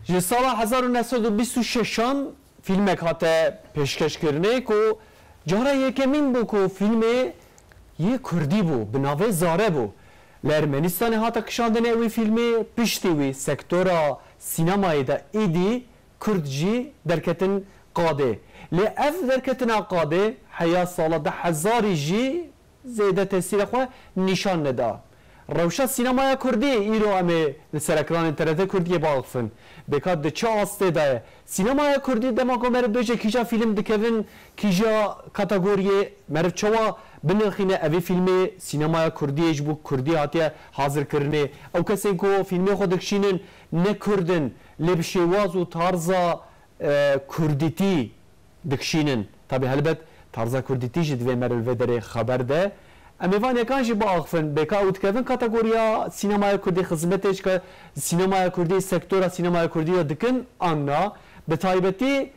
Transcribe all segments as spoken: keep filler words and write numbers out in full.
Ji sala hezar û neh sed û bîst û şeşan fîlmek hate pêşkeşkirinê ku cara yekemîn bû ku fîlmê yê kurdî bû, bi navê Zare bû. Li Ermenistanê hate kişandinê wî fîlmê, piştî wî sektora sînemayê de êdî kurd jî derketin qadê. Lê ev derketina qadê heya sala du hezarî jî zêde tesîra xwe nîşan neda. Rewşa sînemaya kurdî îro em ê li ser ekranên T R T Kurdiyê biaxifin. Bêka di çi astê de ye? Sînemaya kurdî dema ku meriv bêje kîja fîlm dikevin, kîja kategoriyê meriv çawa binirxîne, evî fîlmê sînemaya kurdiyê ji bo kurdî hatiye hazirkirinê. Ew kesên ku fîlmê xwe dikişînin ne kurd in, lê bi şêwaz û tarza e, kurdîtî dikişînin. Tabî helbet tarza kurdîtî jî divê meriv li vê derê xeber de. Em ê van yekan jî biaxifin. Bêka ew dikevin kategoriya sînemaya kurdî, xizmetê ji ka-, sînemaya kurdî, sektora sînemaya kurdî de dikin an na. Bi taybetî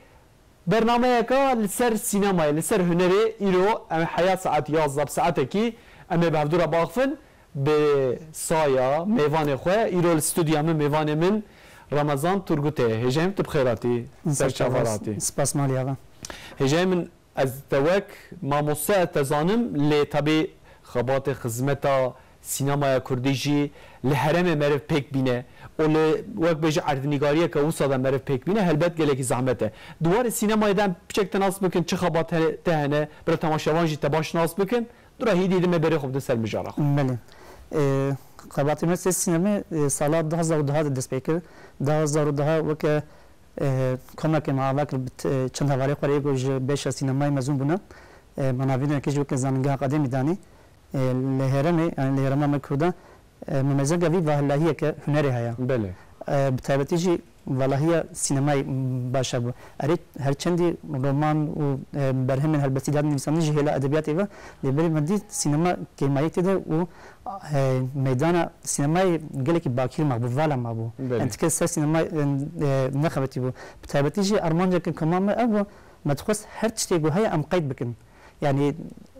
bernameyeka li ser sînemayê, li ser hunerê îro em heya saet yazdeh bi saetekî em ê bi hevdû re biaxifin. Bi saya mêvanê xwe, îro li stûdya min mêvanê min Ramazan Turgut e. Hêjayê min tu bi xêr hatî, ser çava re hatî. Spas malî ava. Hêjayê min, ez te wek mamoste ez te zanim, lê tabî xebatê xizmeta sînemaya kurdî jî li herêmê meriv pêk bîne û li wek bêje erdnîgariyeke wisa de meriv pêk bîne, helbet gelekî zehmet e. Di warê sînemayê de em piçek te nas bikin, çi xebat he-, te hene, bira temaşevan jî te baş nas bikin. Dûra hîdî dime berê xwe bidin ser mijara xwe. Belê. E, xebatê me ser sînemê, e, sala du hezar û deh de dest pê kir. Du hezar û deh weke, e, komekê me ava kir, bi t-, e, çend hevalê xwe re yek ji beşa sînemayê mezûn bûne. E, me navîn weke jî weke zanîngeha akademî danî. E, li herêmê, yani li herêma me Kurda, E, me mezin ke vî valahiyeke hunerê heye. Belê. E, bi taybetî jî valahiya sînemayê baş hebû. Erê, her çendî roman û, e, berhemên helbestî dihat nivîsandin ji hêla edebiyatê ve, lê berê me dît sînema kêmayî tê de û, e, meydana sînemayê gelekî bakîr mabû, vala mabû. Belê. Yani tike ser sînema, e, e, nexebitî bû. Bi taybetî jî armanceke koma me ev bû, me dixwest her tiştê ku heye em qeyd bikin. Yani,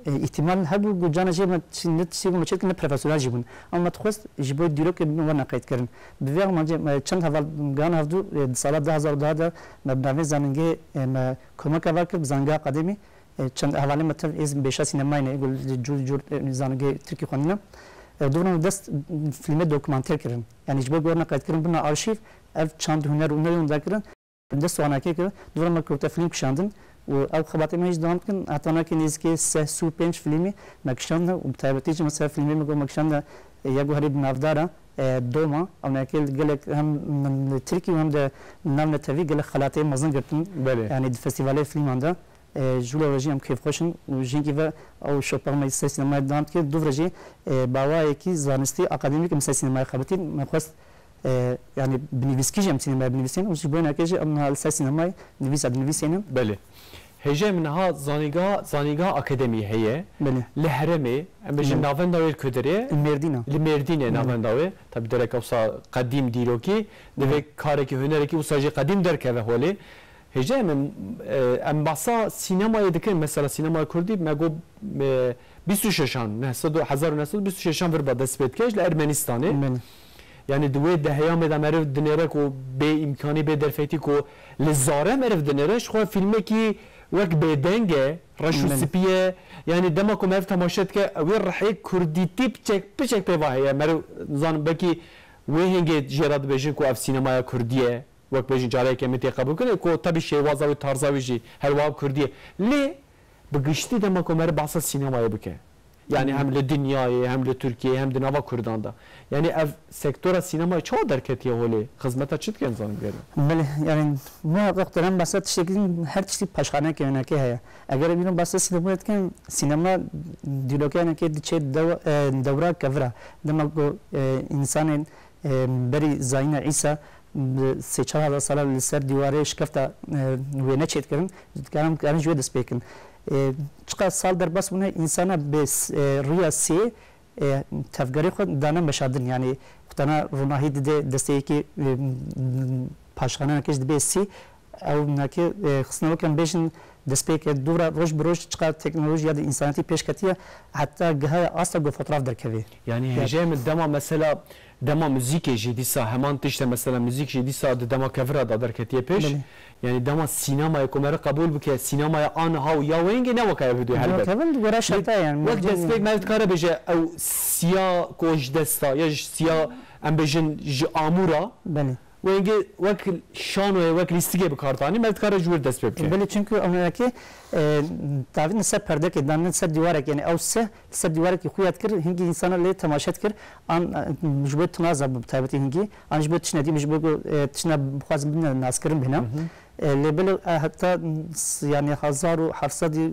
e, îhtimal hebû ku cana jê me çi-, ne tiştê ku me çêdikin ne profesyonel jî bûn. Ama me dixwest ji bo dîrokê bibin werne qeydkirin. Bi vê armancê me çend heval gihana hevdû, e, di sala du hezar û deh de me bi navê zanîngehê, e, me komek ava kir bi zanîngeha akademî. E, çend hevalên me tev êz bêşa sînemayê ne, êgo li cûr cûr, e, zanîngehê tirkî xwendine. E, dû me dest filmê dokumanter kirin. Yani ji bo ku werne qeydkirin bibine arşîv, ev çand huner û hunerê hûn dakirin. Dest wan eke kir, dûra me kewte fîlm kişandin û ew xebatê me hîç dewam dikin. Heta nake nêzîkê seh sed û pênc fîlmî me kişandin û bi taybetî jî mesela fîlmê me ku me kişandin, e, ya ku herî bi navdar e, e, Doma, ew neke gelek hem min li Tirkî û hem de navnetewî gelek xelatê mezin girtin. Belê. Yani di festîvalê fîlman de, e, ji wilo re jî em kêfxweş in û ji hinkî ve ew şopa me ser sînemayê dewam dike. Dû re jî, e, bi awayekî zanistî akademîk em ser sînemayê xebitîn. Me xwest E, yani bi nivîskî jî em sînemaya binivîsînin û ji bo neke jî em niha li ser sînemayê nivîsa dinivîsînin. Belê. Hêjayê min niha zanîngeha, zanîngeha akademî heye. Belê. Li herêmê, em bêjin Belê. navenda wê li ku derê? Li Mêrdîn e. Li Mêrdîn e Belê. navenda wê. Tabî derek wisa qedîm dîrokî, divê Belê. karekî hunerekî wisa jî qedîm derkeve holê. Hêjayê min, e, em behsa sînemayê dikin, mesela sînemaya kurdî, me got, e, bîst û şeşan, neh sed û, hezar û neh sed û bîst û şeşan vir ba dest pê dike ji li Ermenistanê. Belê. Yani di wê deheya me de meriv dinêre ku bê îmkanî, bê derfetî ku li Zare meriv dinêre, ji xwe fîlmekî wek bêdeng e, reş û Belê. spî ye. Yani dema ku meriv temaşe dike, ew ê rihê kurdîtî piçek, piçek pê ve heye. Meriv, nizanim, belkî wê hingê jê re dibêjin ku ev sînemaya kurdî ye. Wek bêjin careke min tê qebûlkirin, ku tebî şêwaza wî, tarza wî jî her wiha bi kurdî ye. Lê bi giştî dema ku meriv behsa sînemayê bike, yani hem li dinyayê, hem li Tirkiyeyê, hem di nava kurdan de. Yani ev sektora sînemayê çawa derketiye holê? Xizmeta çi dike, nizanim, gere? Belê, yani muheqeq dere em behsa tiştekî din, her tiştî paşxaneyeke wênekê heye. Eger em îro behsa sînemayê dikin, sînema dîrokeyanekê diçe dew-, e, dewra kevira. Dema ku, e, însanên e, berî zayîna Îsa bi sê çar hezar sala li ser dîwarê şikefta, e, wêne çêdikirin, dikarin, dikarin ji wê dest pê kin. E, çiqas sal derbas bûne, însana bi s-, e, rûya sê, e, tevgerê xwe dane meşandin, yanî xwe dana ronahî dide destê yekê, e, paşxananekê jî dibê sê, Ew nake, e, xistine weke em bêjin destpêke dû re roj bi roj çiqas teknolojiya di însaniyetî pêş ketiye, heta gihaya asta ku fotoğraf derkeve. Yani Ya- hêjayê min dema mesela, dema muzîkê jî dîsa heman tişt e, mesela muzîk jî dîsa di dema kevira da derketiye pêş. Belê. Yani dema sînemayê ku me re qebûl bike, sînemaya aniha û ya wêngê ne weke ev diyo helbet. Kevin di gora şerta yani. Wek destpêk me dikare bêje ew siya ku ji desta ya ji siya em bêjin ji amûra. Belê. Wêngê wek şanoyê, wek lîstikê bi kar tanî, me dikare ji wir dest pê bike. Belê, çimkî ew neke, e, davîn li ser perdekê, danîn li ser dîwarek, yani ew sih li ser dîwarekî xuya dikir, hingî însana lê temaşe dikir, an, e, ji bo tinaza bi taybetî hingî, an ji bo tiştine dî, ji bo, e, tiştine bixwazin bine naskirin bêne. Hı hı. E, lê belê, e, heta, s-, yani hezar û heft sedî,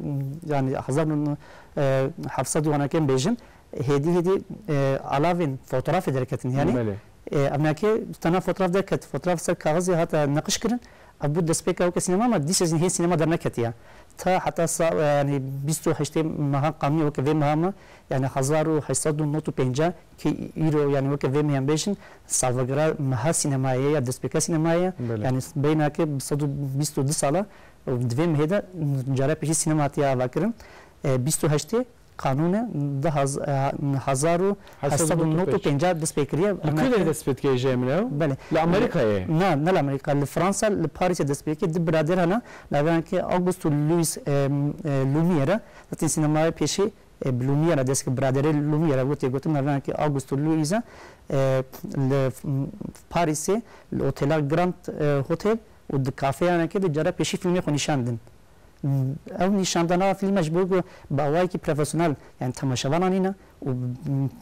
yani hezar û, e, heft sedî waneke em bêjin, hêdî hêdî, e, alavên fotoğrafê derketin, yani. Belê. E, ev neke tena fotoğraf derket, fotoğraf ser kaxizê hate neqişkirin, ev bû destpêka weke sînema, ama dîsa jî hê sînema derneketiye. Ta heta sa-, e, yani bîst û heştê meha qanûnê weke vê meha me, yani hezar û heşt sed û nod û pênc ki îro, yani weke vê mehê em bêjin, salvegera meha sînemayê ye ya destpêka sînemayê ye. Belê. Yani beyna ke sed û bîst û du sala, û di vê mehê de cara pêşî sînema hatiye avakirin. E, bîst û heştê qanûne di haz-, e, hezar û heşt sed û nod û pênc dest pê kiriye. Li ku derê dest pê dike hêjayê min ew? Belê. Li Amerîkayê? Na, ne li Amerîka, li Fransa, li Parîsê dest pê kir, du birader hene, navê wan ki August û Louis, e, e, Lumière, zaten sînemayê pêşî, e, bi Lumière dest kir, biraderê Lumière, wê tê gotin, navê wan ki August û Louis e, e, li, m, Parîsê, li otela Grand, e, Hotel û di kafeyanekê de cara pêşî fîlmê xwe nîşan din. Ew nîşandana fîlme ji bo ku bi awayekî profesyonel, yani temaşevan anîne û,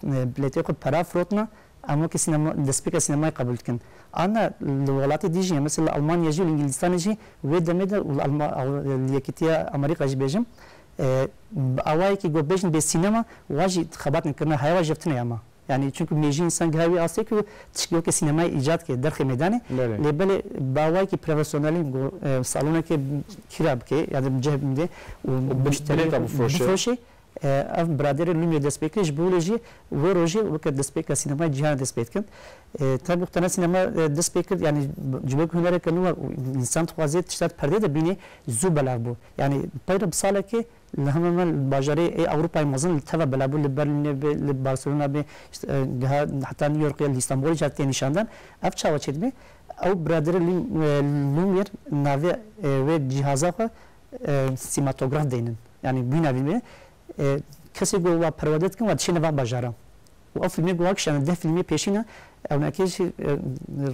m, bilêtê xwe pera firotine, em wekî sînema, destpêka sînemayê qebûl dikin. Ana li welatê dî jî, mesela li Almanya jî û li Îngilîstanê jî wê demê de û li Alma-, li Yekîtiya Amerîka jî bêjim, e, bi awayekî ku bêjin bê sînema, wa jî xebat nekirine, heya wa jî ev tune ye ama. Yani, çünkü mêjî însan giha wî astê ku tişkî weke sînemayê îcad ke derxê meydanê. Belê. Lê belê bi awayekî profesyonelî ku, e, saloneke kira bike, yani cih bide û Û bi-, muşteriyê bilêta xwe bifroşe. Bifroşe, e, ev biraderê Lumière dest pê kir, ji bo wê jî wê rojê weke destpêka sînemayê cîhanê dest pê dikin. E, tabi tene sînema, e, dest pê kir, yani ji bo ku hunereke nû û însan dixwaze tişta di perdê de bîne, zû belav bû. Yani peyre bi salekê Li heme me li bajarê ê Ewropayê mezin li teva bela bû, li Berlînê be, li Barcelona be, işte, e, giha heta New Yorkê, li Îstanbulê jî tê nîşandan. Ev çawa çêdibe? Ew biraderê Lum-, e, Lumière navê, e, wê cîhaza xwe, e, sîmatograf deynin. Yani bîna vî me, e, kesê ku wa perwerde dikin, wa dişêne van bajara. Û ew fîlmê ku wa kişane deh fîlmê pêşî ne, ewnekê jî, e,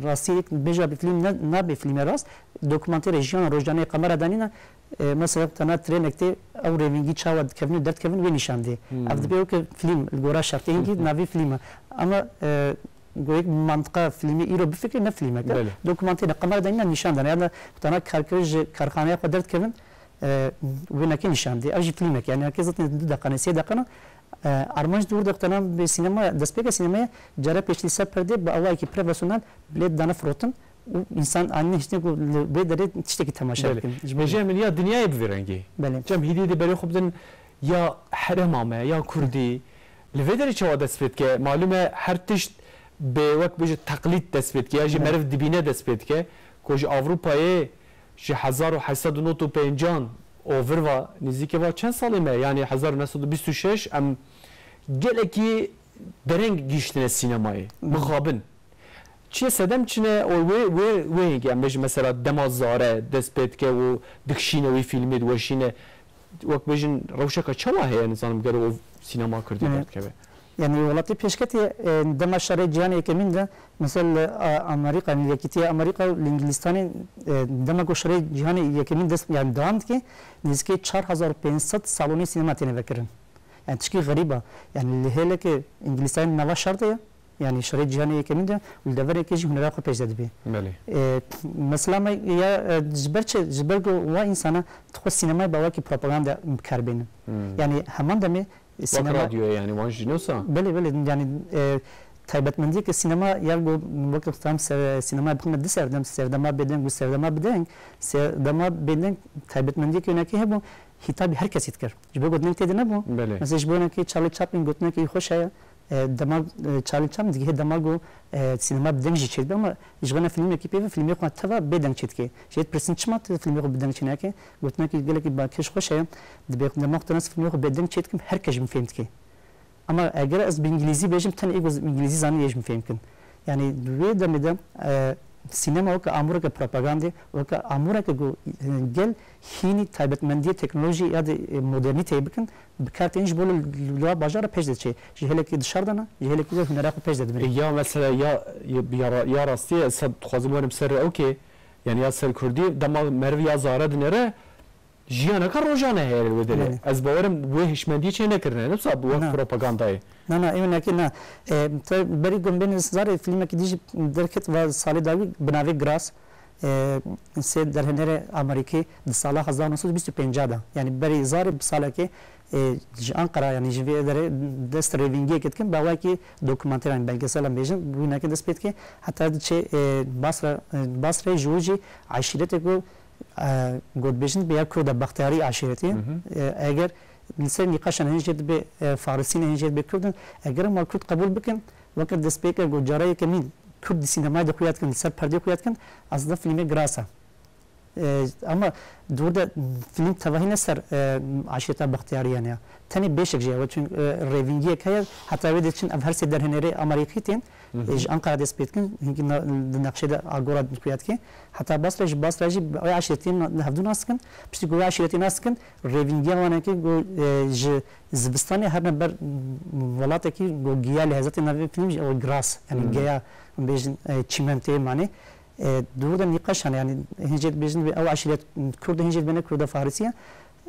rastî yek bêja bi fîlm ne, nabe fîlmê rast, dokumenterê jiyana rojane qamera danîne, e, mesela tena trênek tê ew rêvîngî çawa dikevin û derdikevin wê nîşan dê. Hmm. Ev dibe weke fîlm, li gora şertê hingî navê fîlm e. Ama, e, goyek mantiqa fîlmê îro bifikre ne fîlmek e. Belê. Dokumenterê qamera danîne nîşan dane. Yani tena karkirî ji karxaneya xwe derdikevin, e, wênekê nîşan dê. Ev jî fîlmek e. Yani heke zaten du deqane, sê deqane, e, armanc dûr de tena bi sînema, destpêka sînemaya cara pêşî ser perdê bi awayekî profesyonel bilêt dane firotin û însan anîne hiştê ku li vê derê tiştekî temaşe Belê. bikin. Ji bo Hêjayê min ya dinyayê bi vî rengî. Belê. Cem hîdî dê berê xwe bidin ya herêma me, ya kurdî. Li vê derê çawa dest pê dike? Malûm e her tişt bê wek bêje teqlîd dest pê dike ya jî Belê. meriv dibîne dest pê dike. Ku ji Ewropayê ji hezar û heşt sed û nod û pêncan û vir va nêzîkê va çend salê me, yanî hezar û neh sed û bîst û şeş em gelekî dereng gihîştine sînemayê. Hı. Mixabin. Çi ye sedem çi ne? O wê, wê, wê yekê em bêjin mesela dema zare dest pê dike û dikişîne wî fîlmê diweşîne. Wek bêjin rewşeke çawa heye, nizanim gelo o sînema kurdî Evet. derdikeve? Yani welatê pêşketî, e, dema şerê cîhanê yekemîn de, mesela, e, Amerîka, Yekîtiya Amerîka û li Îngilîstanê, e, dema ku şerê cîhanê yekemîn dest, yani dewam dike, nêzîkî çar hezar û pênc sed salonê sînema têne vekirin. Yani tişkî xerîb e. Yani li hêleke Îngilîstanê nava şer de ye. Yani şerê cîhanê yekemîn de û li devereke jî hunera xwe pêş de dibê. Belê. E, mesela me ya, e, ji ber çi? Ji ber ku wa însana dixwe sînemayê bi awakî propaganda bi kar bênin. Hmm. Yani heman demê Wek sînema radyoyê, yani wan jî ne wisa? Belê, belê, yani, e, taybetmendiyeke sînema ya ku wek tam se-, sînemaya bixine du serdem, serdema bêdeng û serdema bideng, serdema bêdeng taybetmendiyeke wênekê hebû, hîtabî her kesî dikir. Ji bo ku deng tê de nebû. Belê. Mesela ji bo wênekê Charlie Chaplin gotinekê wî xweş heye, E, dema, e, Charlie Chaplin digihê dema ku, e, sînema bi deng jî çêdibe, ama ji xwe ne fîlmekî pê ve fîlmê xwe teva bê deng çêdike. Jê dipirsîn çima tu fîlmê xwe bi deng çênake? Gotinekî gelekî balkêş xweş heye. Dibê dema xwe te nas fîlmê xwe bê deng çêdikim, her kes ji min fêm dike. Ama eger ez bi îngilîzî bêjim, tenê ê ku îngilîzî zanî ê ji min fêm bikin. Yanî di wê demê de, e, sînema weke amûreke propagandê, weke amûreke ku, e, gel hînî taybetmendiyê teknolojî ya de, e, modernîteyê bikin, bi kar tên ji bo li, li wa bajara pêş de diçe. Ji hêlekî di şer de ne, ji hêlekî de hunera xwe pêş de dibin. E, ya mesela ya, ya, ya ra-, ya rastî ez dixwazim werim ser ew kê, yani ya ser kurdî, dema meriv ya zare dinêre, jiyaneka rojane heye li wê derê. Belê. Ez bawerim wê hişmendiyê çê nekirine, ne wisa bi wek Na. propagandayê. Na, na, ew neke na. E, te berî ku em bên zarê fîlmekî dî jî derket va salê dawî bi navê Grass. E, sê derhênerê Amerîkî di sala hezar neh sed û bîst û pênc de. Yanî berî zarê bi salekê, e, ji Ankara, yanî ji vê derê dest rêvîngiyê ketkin, bi awayekî dokumanter, yanî belgesel em bêjin, wî neke dest pê dike. Heta diçe, e, Basra, e, Basrayê ji wî jî eşîretê ku, e, gotbêjin bi ya Kurda Bextiyarî eşîretî. Hı hı. E, eger li ser nîqaşan hin jê dibe, e, Farisî ne, hin jê dibe Kurd in, eger em Kurd qebûl bikin, weke destpêke ku cara yekemîn Kurd di sînemayê de xuya dikin, li ser perdê xuya dikin, aslında fîlmê Grass e. E, ama dûr de fîlm tevahî ne ser, e, eşîreta Bextiyariyan ya. Tenê beşek jê ye, çun, e, rêvîngiyek heye, heta wê de çin ev her sê derhênerê Amerîkî tên, Hı hı. e, ji Ankara dest pê dikin, hinkî na-, di nexşê de agora xuya dike. Heta Basra, ji Basra jî ew eşîretiyên na-, hevdû nas dikin. Piştî ku wê eşîretiyê nas dikin, rêvîngiya wan e ku, e, ji zivistanê herine ber welatekî ku giya li hezetê navê fîlm jî ew Grass, yani Hmm. geya, bêjin, e, çîmentê manê. E, dûr de nîqaş hene, yani hin jê dibêjin ew eşîret Kurd e, hin jê dibêne Kurda Farisiye.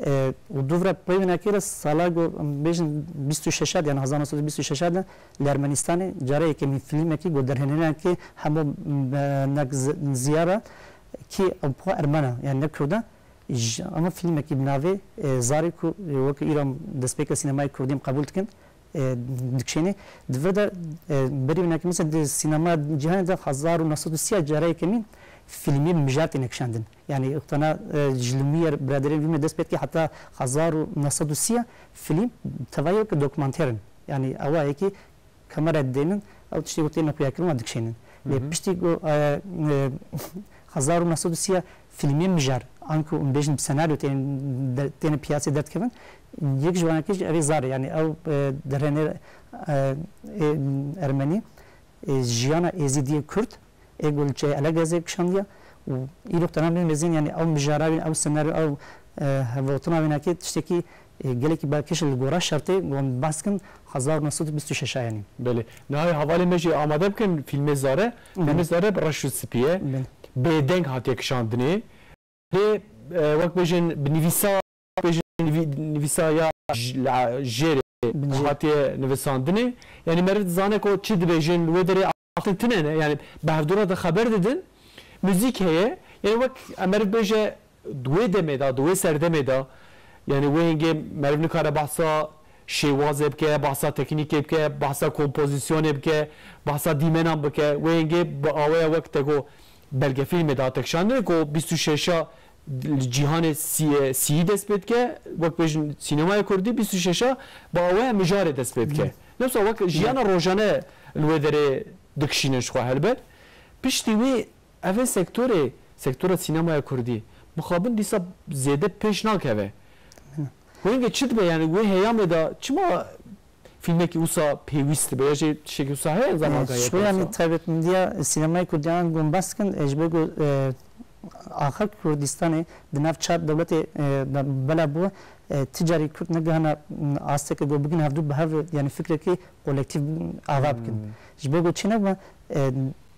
E, û dûvra peyvînakê re sala ku bêjin bîst û şeş de, yani hezar neh sed û bîst û şeş de li Ermenistanê cara yekemîn fîlmekî ku derhênerênekê hemû, e, nek zi-, ziya be ki ew xwe Ermen e, yani ne Kurd e. Ji, ama fîlmekî bi navê, e, Zarê ku, e, wek îro destpêka sînemayê kurdî em qebûl dikin, e, dikişêne. Di vir de, e, berî wênekê mesela di sînema cîhanê de hezar û neh sed û sî cara yekemîn fîlmê mijar têne kişandin. Yani wextana, e, ji Lumière biraderên vî me dest pê dike heta hezar û neh sed û sî fîlm tevayê weke dokumanter in. Yani ewa yekî kamera didênin, ew tiştê ku têne xuyakirin wan dikişênin. Lê Hı hı. piştî ku, e, e, hezar û neh sed û sî fîlmê mijar, anku em bêjin bi senaryo tên, de, têne piyasê derdikevin, yek ji wanekê jî ev ê Zarê, yani ew, e, derhêner, e, e, Ermenî, e, jiyana Êzîdiyê Kurd, ê ku li çê Elegezê kişandiye û îro tena bên mezin, yani ew mijara wî, ew senaryo, ew, e, hevgotina wênekê tiştekî, e, gelekî balkêş e li gora şertê, wan behs kin hezar neh sed û bîst û şeş yanî. Belê. Niha hevalê me jî amade bikin fîlmê Zare. Belê. Fîlmê Zare bi reş û spî ye. Belê. Bêdeng hatiye kişandinê. Lê, e, wek bêjin bi nivîsa, bêjin nivî-, nivîsa ya j-, la-, jêrê Bin jê. hatiye nivisandinê. Yani meriv dizane ku çi dibêjin, li wê derê axaftin tune ne. Yani bi hevdû re de xeber didin. Muzîk heye. Yani wek em meriv bêje di wê demê de, di wê serdemê de, yani wê hingê meriv nikare behsa şêwazê bike, behsa teknîkê bike, behsa kompozisyonê bike, behsa dîmenan bike, wê hingê bi aweya wek te got belgefîlmê de hate kişandin ku bîst û şeş a li cîhanê sî-, sîyî dest pê dike, wek bêjin sînemayê kurdî bîst û şeş a bi aweya mijarê dest pê dike. Hı. Ne wisa wek jiyana rojane li wê derê dikişînin ji xwe helbet. Piştî wî Ev ê sektorê, sektora sînemaya kurdî mixabin dîsa zêde pêş nakeve. Hı. Wê hingê çi dibe, yani wê heyamê de çima fîlmekî wisa pêwîst dibe ya jî tiştekî wisa heye, zana Ee, heye Şiyo, yani wisa? Taybetmendiya sînemayê kurdî an gon behs dikin, e, ji bo ku, e, axa Kurdistanê di nav çar dewletê, e, de bela bû, e, ti carî Kurd negihana, m, asteke ku bigin hevdû bi hev, yani fikrekî kolektif ava bikin. Hmm. Ji bo ku çi nebe, e,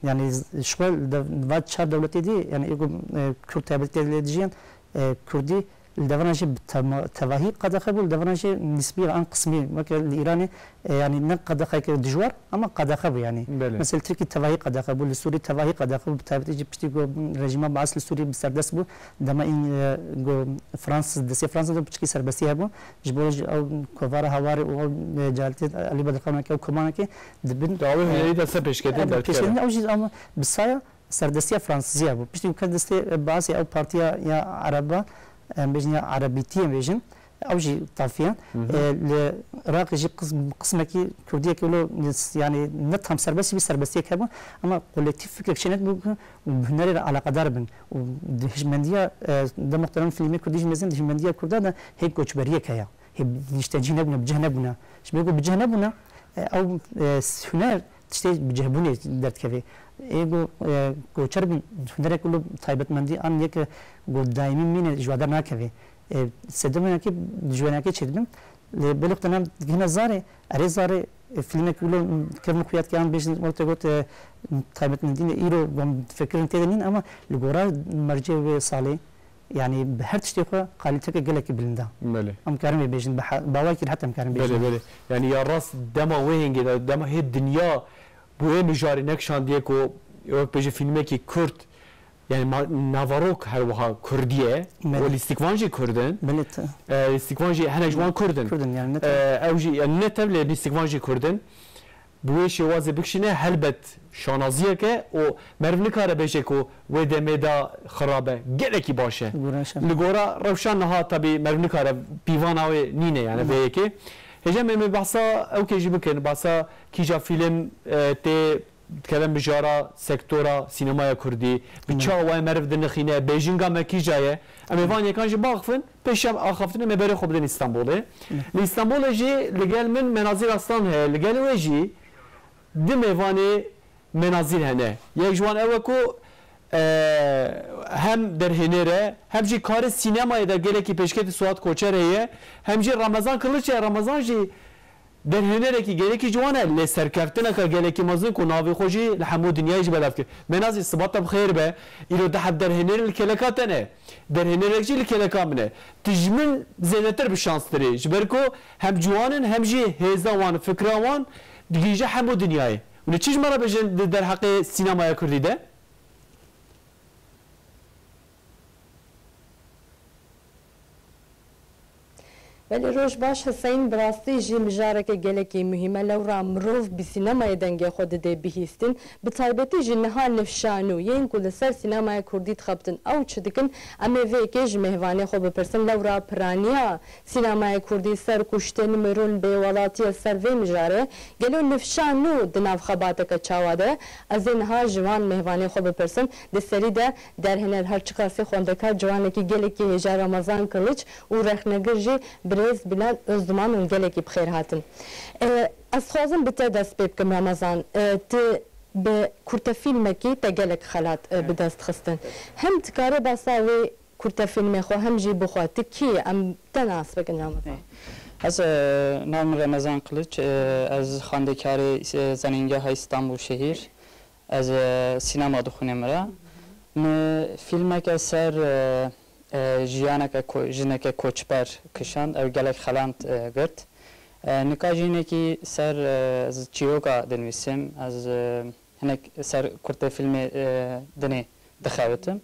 yani z-, ji xwe li de-, va çar dewletê dî, yani ê ku, e, Kurd taybetî tê lê dijiyan, e, Kurdî li devana jî bi tema-, tevahî qedexe bû, li devana jî nisbî an qismî, weke li Îranê, e, yani ne qedexeke dijwar, ama qedexe bû yani. Belê. Mesela Tirkî tevahî qedexe bû, li Sûrî tevahî qedexe bû, bi taybetî jî piştî ku rejîma Baas li Sûrî bi serdest bû, dema în, e, ku Fransız, destê Fransız de piçkî serbestî hebû. Ji bo jî ew kovara Hawarê û ew, e, Celalettin Elî Bedirxan weke ew komanekê dibin. Dawî hunerî de ser pêşketin Evet, derdikeve. Pêşketin ew jî ama bi saya serdestiya Fransizî hebû. Piştî ku ket destê, e, Baasê ew partiya ya Ereba, em bêjin ya Erebîtiyê bêjin, Ew jî tafiyan. Hı hı. E, li Iraqê jî qism-, qismekî Kurdiyekî wilo, yani ne tam serbest bî, serbestiyek hebû, ama kolektîf fikrek çênet bû ku bi hunerê re eleqedar bin. Û di hişmendiya, e, de muhterem fîlmê Kurdî jî mezin, di hişmendiya Kurda de hê koçberiyek heye. Hê niştecî nebûne, bi cih nebûne. Ji ber ku bi cih nebûne, e, ew, e, huner tiştê bi cihbûnê derdikeve. Ê ku, e, koçer bin, hunerek wilo taybetmendî an yek ku daîmî mîne ji wa dernakeve. E, sedemên yekê ji wêneyekê çêdibin. Lê belê xwe tena digihîne zarê, erê zarê, e, fîlmek wilo kevin xuya dike an bêjin, wek te got, e, taybetmendî ne, îro wan fikirin tê de nîn, ama li gora mercê wê salê, yani bi her tiştê xwe kalîteke gelekî bilind e. Belê. Em karin vê bêjin, bi ha-, bi awayekî rehet em karin bêjin. Belê, belê. Yani ya rast dema wê hêngê de, dema hê dinya bi wê mijarê nekişandiye ku wek bêje fîlmekî Kurd, yani ma-, navarok her wiha Kurdî ye. Belê. Û lîstikvan jî Kurd in. Belê, te- E, lîstikvan jî hinek ji wan Kurd in. Kurd in, yani ne te- E, ew jî, yani ne tev lê lîstikvan jî Kurd in. Bi wê şêwazê bikişîne helbet şanaziyek e û meriv nikare bêje ku wê demê de xirab e. Gelekî baş e. Li gora şer. Li gora rewşa niha tabî meriv nikare pîvana wê nîne yani vê yekê. Hêja me, me behsa ewkê jî bikin, behsa kîja fîlm, e, tê dikeve mijara sektora sînemaya kurdî, bi çi awayê meriv dinixîne, bêjinga me kîja ye. Em ê van yekan jî biaxifin, pêşiya axaftinê me berê xwe bidin Îstanbulê. Li Îstanbulê jî li gel min Menazîr Aslan heye, li gel wê jî du mêvanê Menazîr hene. Yek ji wan ew e ku, e, hem derhênêr e, hem jî karê sînemayê de gelekî pêşketî Suat Koçer heye, hem jî Ramazan Kılıç e. Ramazan jî derhênerekî gelekî ciwan e, lê serkeftineke gelekî mezin ku navê xwe jî li hemû dinyayê jî belav kir. Menazîr, sibat te bi xêr be. Îro du heb derhênêr li kêleka te ne. Derhênerek jî li kêleka min e. Tu ji min zêdetir bi şanstir î. Ji ber ku hem ciwan in, hem jî hêza wan, fikra wan digihîje hemû dinyayê. Hûn ê çi ji me re bêjin di derheqê sînemaya kurdî de? Belê, roj baş Hiseyn, bi rastî jî mijareke gelekî muhîm e. Lewra mirov bi sînemayê dengê xwe didê bihîstin. Bi taybetî jî niha nifşa nû yên ku li ser sînemaya kurdî dixebitin, ew çi dikin? Em ê vê yekê ji mêvanê xwe bipirsin. Lewra piraniya sînemaya kurdî, serkuştin, mirin, bêwelatiye, ser vê mijarê gelo nifşa nû di nav xebateke çawa de? Ez ê niha ji van mêvanê xwe bipirsim. Di serî de derhêner her çiqasî xwendekar ciwanekî gelekî hêja Ramazan Kılıç û rexnegir jî birêz Bilal Özduman hûn gelekî bi xêr hatin. E, ez dixwazim bi te dest pê bikim Ramazan. E, tu bi kurtefîlmekî te gelek xelat, e, bi dest xistin. Hem dikarê behsa wê kurtefîlmê xwe hem jî bi xwe tu kî yî, em te nas bikin Ramazan. Ez, e, nav min Remezan Kılıç, e, ez xwendekarê, e, Zenîngeha Îstanbul şehîr. Ez, e, sînema dixwînim re. Min fîlmeke ser, e, e, jiyaneke ko-, jineke koçber kişand, ew gelek xelant, e, girt. E, nika jî hinekî ser, e, ez çîroka dinivîsim, ez, e, hinek ser kurtê fîlmê, e, dinê dixebitim.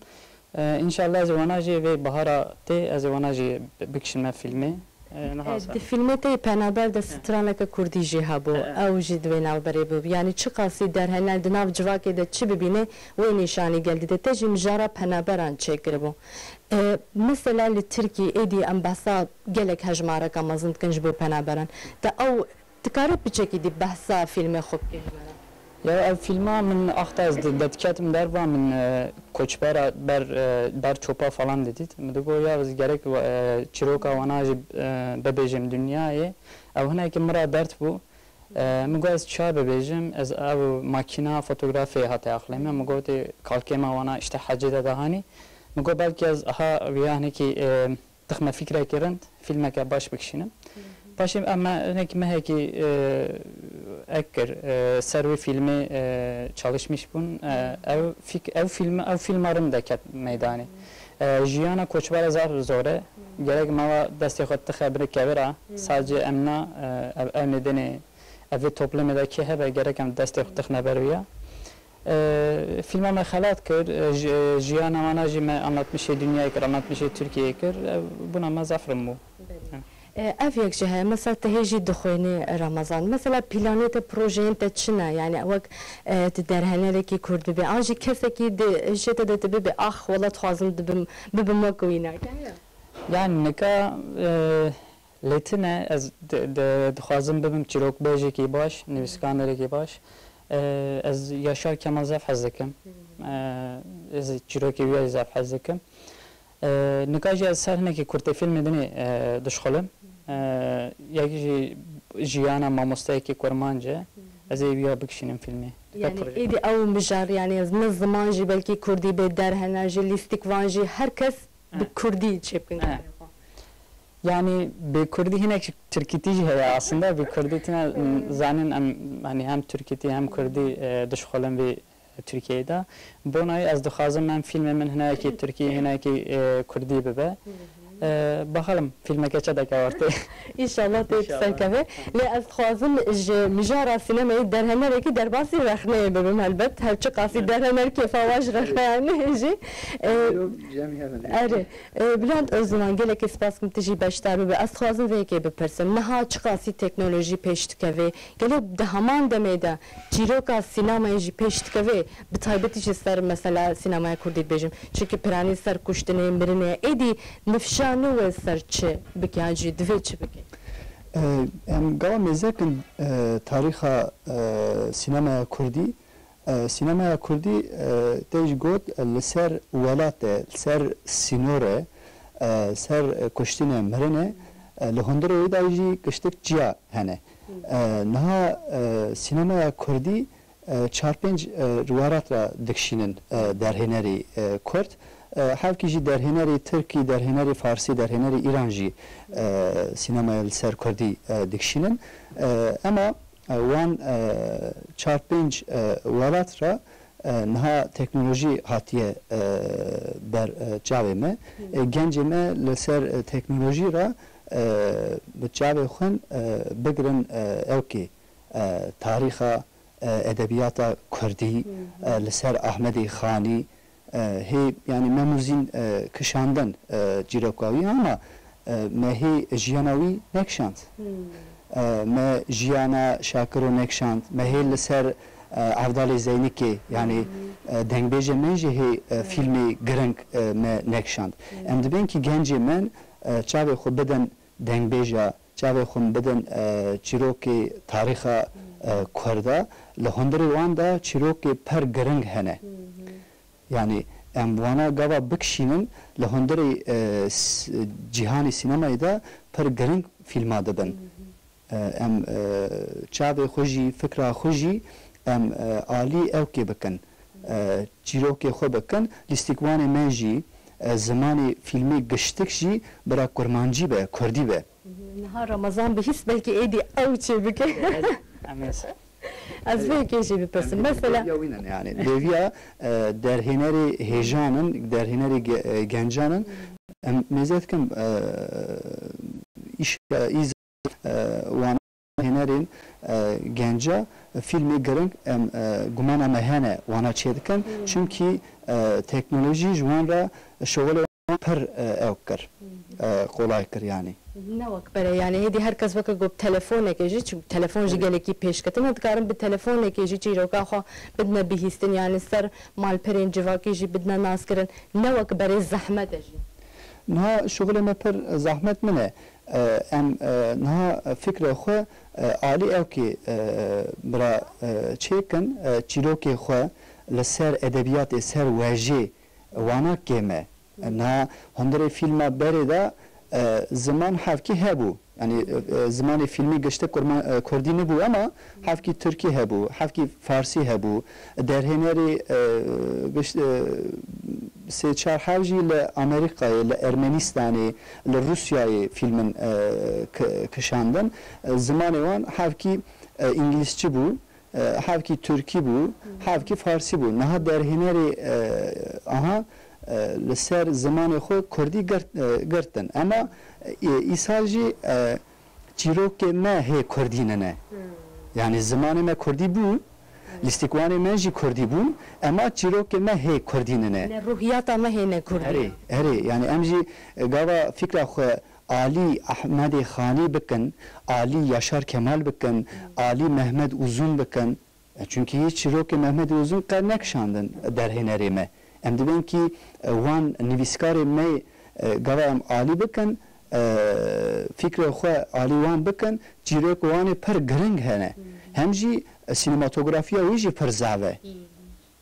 E, înşallah ez ê wana jî vê bahara tê, ez ê wana jî bikişime fîlmê. E, niha E, ser. Di fîlmê te yê Penaber de straneke kurdî jî hebû. E. Ew jî di wê navberê bû. Yanî çiqasî derhêner di nav civakê de çi bibîne, wê nîşanî gel dide. Te jî mijara penaberan çêkiribû. E, mesela li Tirkî êdî em behsa gelek hejmareka mezin dikin ji bo penaberan. Te ew Dikarî piçekî dî behsa fîlmê xwe bikê ji me re? Ya ev fîlma min axta ez di-, dediketim derva min, e, koçbera ber, e, ber çopa falan didît. Min digot ya ez gerek, e, çîroka wana jî, e, bibêjim dinyayê. Ew hinekî min re dert bû. E, min got ez çawa bibêjim? Ez ev makîna fotografê hate aqlê min. Min gotê kalkê me wana îşte hecê de dihanî. Min got belkî ez aha viya hinekî, e, Dixme fîkrekî rind, fîlmeke baş bikişînim. Hı hı. Paşê em me hinek mehekî, e, ek kir, e, ser wê fîlmê, e, çalışmîş bûn. E, ev fîk-, ev fîlm, ev fîlma rind de ket meydanê. E, jiyana koçbera zaf zor e. Gerek mava destê xwe tixe binê kevira. Sadece em na, e, ev, ev nedênê, ev vê toplumê de kê hebe gerek em destê xwe tixne ber wî ya. E, fîlma me xelat kir, e, ji-, jiyana wana jî me anlatmişê dinyayê kir, anlatmişê Tirkiyeyê kir. E, bûna me zaf rind bû. Belê. E, ev yek jî heye. Mesela te hê jî dixwînî Ramazan. Mesela planê te, projeyên te çi ne? Yani wek, e, tu derhenerekî kurd bibî. An jî kesekî di hişê te de tu bibî, ax, wela dixwazim dibim, bibim wek wî ne. Heye? Yani nika, e, Lê tune ez di-, di-, dixwazim bibim çîrokbêjekî baş, nivîskanderekî baş. E, ez Yaşar Kemal zaf hez dikim. E, ez çîrokê wî ya zaf hez dikim. E, nika jî ez ser hinekî kurtê fîlmê dinê, e, dişxulim. E, yek jî jiyana mamosteyekî kurmanc e. Ez ê wî ya bikişînim fîlmê. Tika Yani proje. Êdî ew mijar, yani ez ne ziman jî belkî kurdî bê derhener jî, lîstikvan jî her kes bi E. kurdî çêbikin E. karê xwe. Yani bi kurdî hinek tirkîtî jî heye aslında. Bi kurdî tine zanin em, hani hem tirkîtî hem kurdî, e, dişxulin vê Tirkiyeyê de. Bonayê ez dixwazim em fîlmê min hinekî tirkî, hinekî, e, kurdî bibe. E, bakalım fîlmeke çi deke ortê. Înşallah tê İnşallah. serkeve. Lê ez dixwazim ji mijara sînemayê derhenerekî derbasî rexneyê bibim helbet. Her çiqasî Evet. derhener kêfa wa ji rexneyan jî. E, Yok, Cem hemen. Erê. E, Bülent Özdoğan, gelekî spas kim tu jî beşdar bibe. Ez dixwazim vê yekê bipirsim. Niha çiqasî teknolojî pêş dikeve? Gelo di heman demê de çîroka sînemayê jî pêş dikeve? Bi taybetî jî ser mesela sînemaya kurdî dibêjim. Çimkî piranî ser kuştinê, mirinê, êdî nifşa nû wê ser çi bike an jî divê çi bike? E, em gava mêzekin, e, tarîxa, e, sînemaya kurdî. E, sînemaya kurdî, e, te jî got, e, li ser welat e, li ser sînor e, e, ser, e, kuştîn e, mirin e, e, li hundirê wê de jî giştik çiya hene. E, niha, e, sînemaya kurdî, e, çar pênc, e, welat re dikişînin, e, derhênerî, e, kurd. E, hevkî jî derhênerî tirkî, derhênerî farsî, derhênerî îran jî, e, sînemaya li ser kurdî, e, dikişînin. E, ema E, wan, e, çar pênc, e, welat re, e, niha teknolojî hatiye, e, ber, e, çavê me. E, gencê me li ser, e, teknolojî re, e, bi çavê xwe, e, bigirin, e, ewkê, e, tarîxa, e, edebiyata kurdî, e, li ser Ahmedê Xanî, E, hê, yanî me mûzîn, e, kişandin, e, çîroka wî, ama, e, me hê jiyana wî nekişand. E, me jiyana Şakiro nekişand, me hê li ser, e, Evdalê Zeynikê, yanî, e, dengbêjê me jî hê, e, fîlmê giring, e, me nekişand. Em dibên kî gencê me, e, çavê xwe bidin dengbêja, çavê xwe bidin, e, çîrokê tarîxa, e, Kurda, li hundirê wan de çîrokê pir giring hene. Yanî em wana gava bikişînin, li hundirê, e, s-, cîhanê sînemayê de pir giring fîlma dibin. E, em, e, çavê xwe jî, fikra xwe jî em, e, alî ewkê bikin. E, çîrokê xwe bikin, lîstikvanê me jî, e, zimanê fîlmê giştik jî bira kurmancî be, kurdî be. Niha Ramazan bihîst belkî êdî ew çê bike. Em ê Ez vê yekê jî bipirsim. Em Mesela deviya wî ne, yani. Deviya, e, derhênerê hêjan in, derhênerê ge-, e, gencan in. Em mêze dikim, e, îş, e, îz, e, wan hênerên, e, genca, fîlmê giring em, e, gumana me hene wana çêdikin. Çimkî, e, teknolojî ji wan re şixulê pir, e, ew kir, e, qolay kir, yanî. Ne wek berê, yanî hêdî her kes weke ku bi telefonekê jî, çi telefon jî Evet. gelekî pêşketin e, dikarin bi telefonekê jî çîroka xwe bidine bihîstin, yanî ser malperên civakî jî bidine naskirin. Ne wek berê zehmet e jî. Niha şixulê me pir zehmet min e. E, em, e, niha fikra xwe, e, alî ewkê, e, bira, e, çêkin, e, çîrokê xwe li ser edebiyatê, ser wejê, wana kêm e. Niha hundirê fîlma berê de, e, ziman hevkî hebû. Yanî, e, e, zimanê fîlmî giştî kurma-, e, kurdî nebû, ema hevkî tirkî hebû, hevkî farsî hebû. Derhênerî, e, gişt-, e, sê çar hev jî li Amerîkayê, li Ermenîstanê, li Rûsyayê fîlmin, e, ki-, kişandin. E, zimanê wan hevkî, e, îngilîzçî bû. E, hevkî tirkî bû, hevkî farsî bû. Niha derhênerê, e, aha, e, li ser zimanê xwe kurdî girt-, e, girtin. Ema, e, îsal jî, e, çîrokê me hê kurdî nine. Yanî zimanê me kurdî bû, lîstikvanê me jî kurdî bûn, ema çîrokê me hê kurdî nine. Ne, ruhiyata me hê ne kurdî. Erê, erê. Yanî em jî, e, gava fikra xwe alî Ehmedê Xanî bikin, alî Yaşar Kemal bikin, alî Mehmet Uzun bikin. E, çunkî çîrokê Mehmet Uzun qe nekişandin derhênerê me. Em dibên kî, e, wan nivîskarê me, e, gava em alî bikin, e, fikrê xwe alî wan bikin, çîrok wan ê pir giring hene. Hem jî sinematografiya wî jî pir zav e.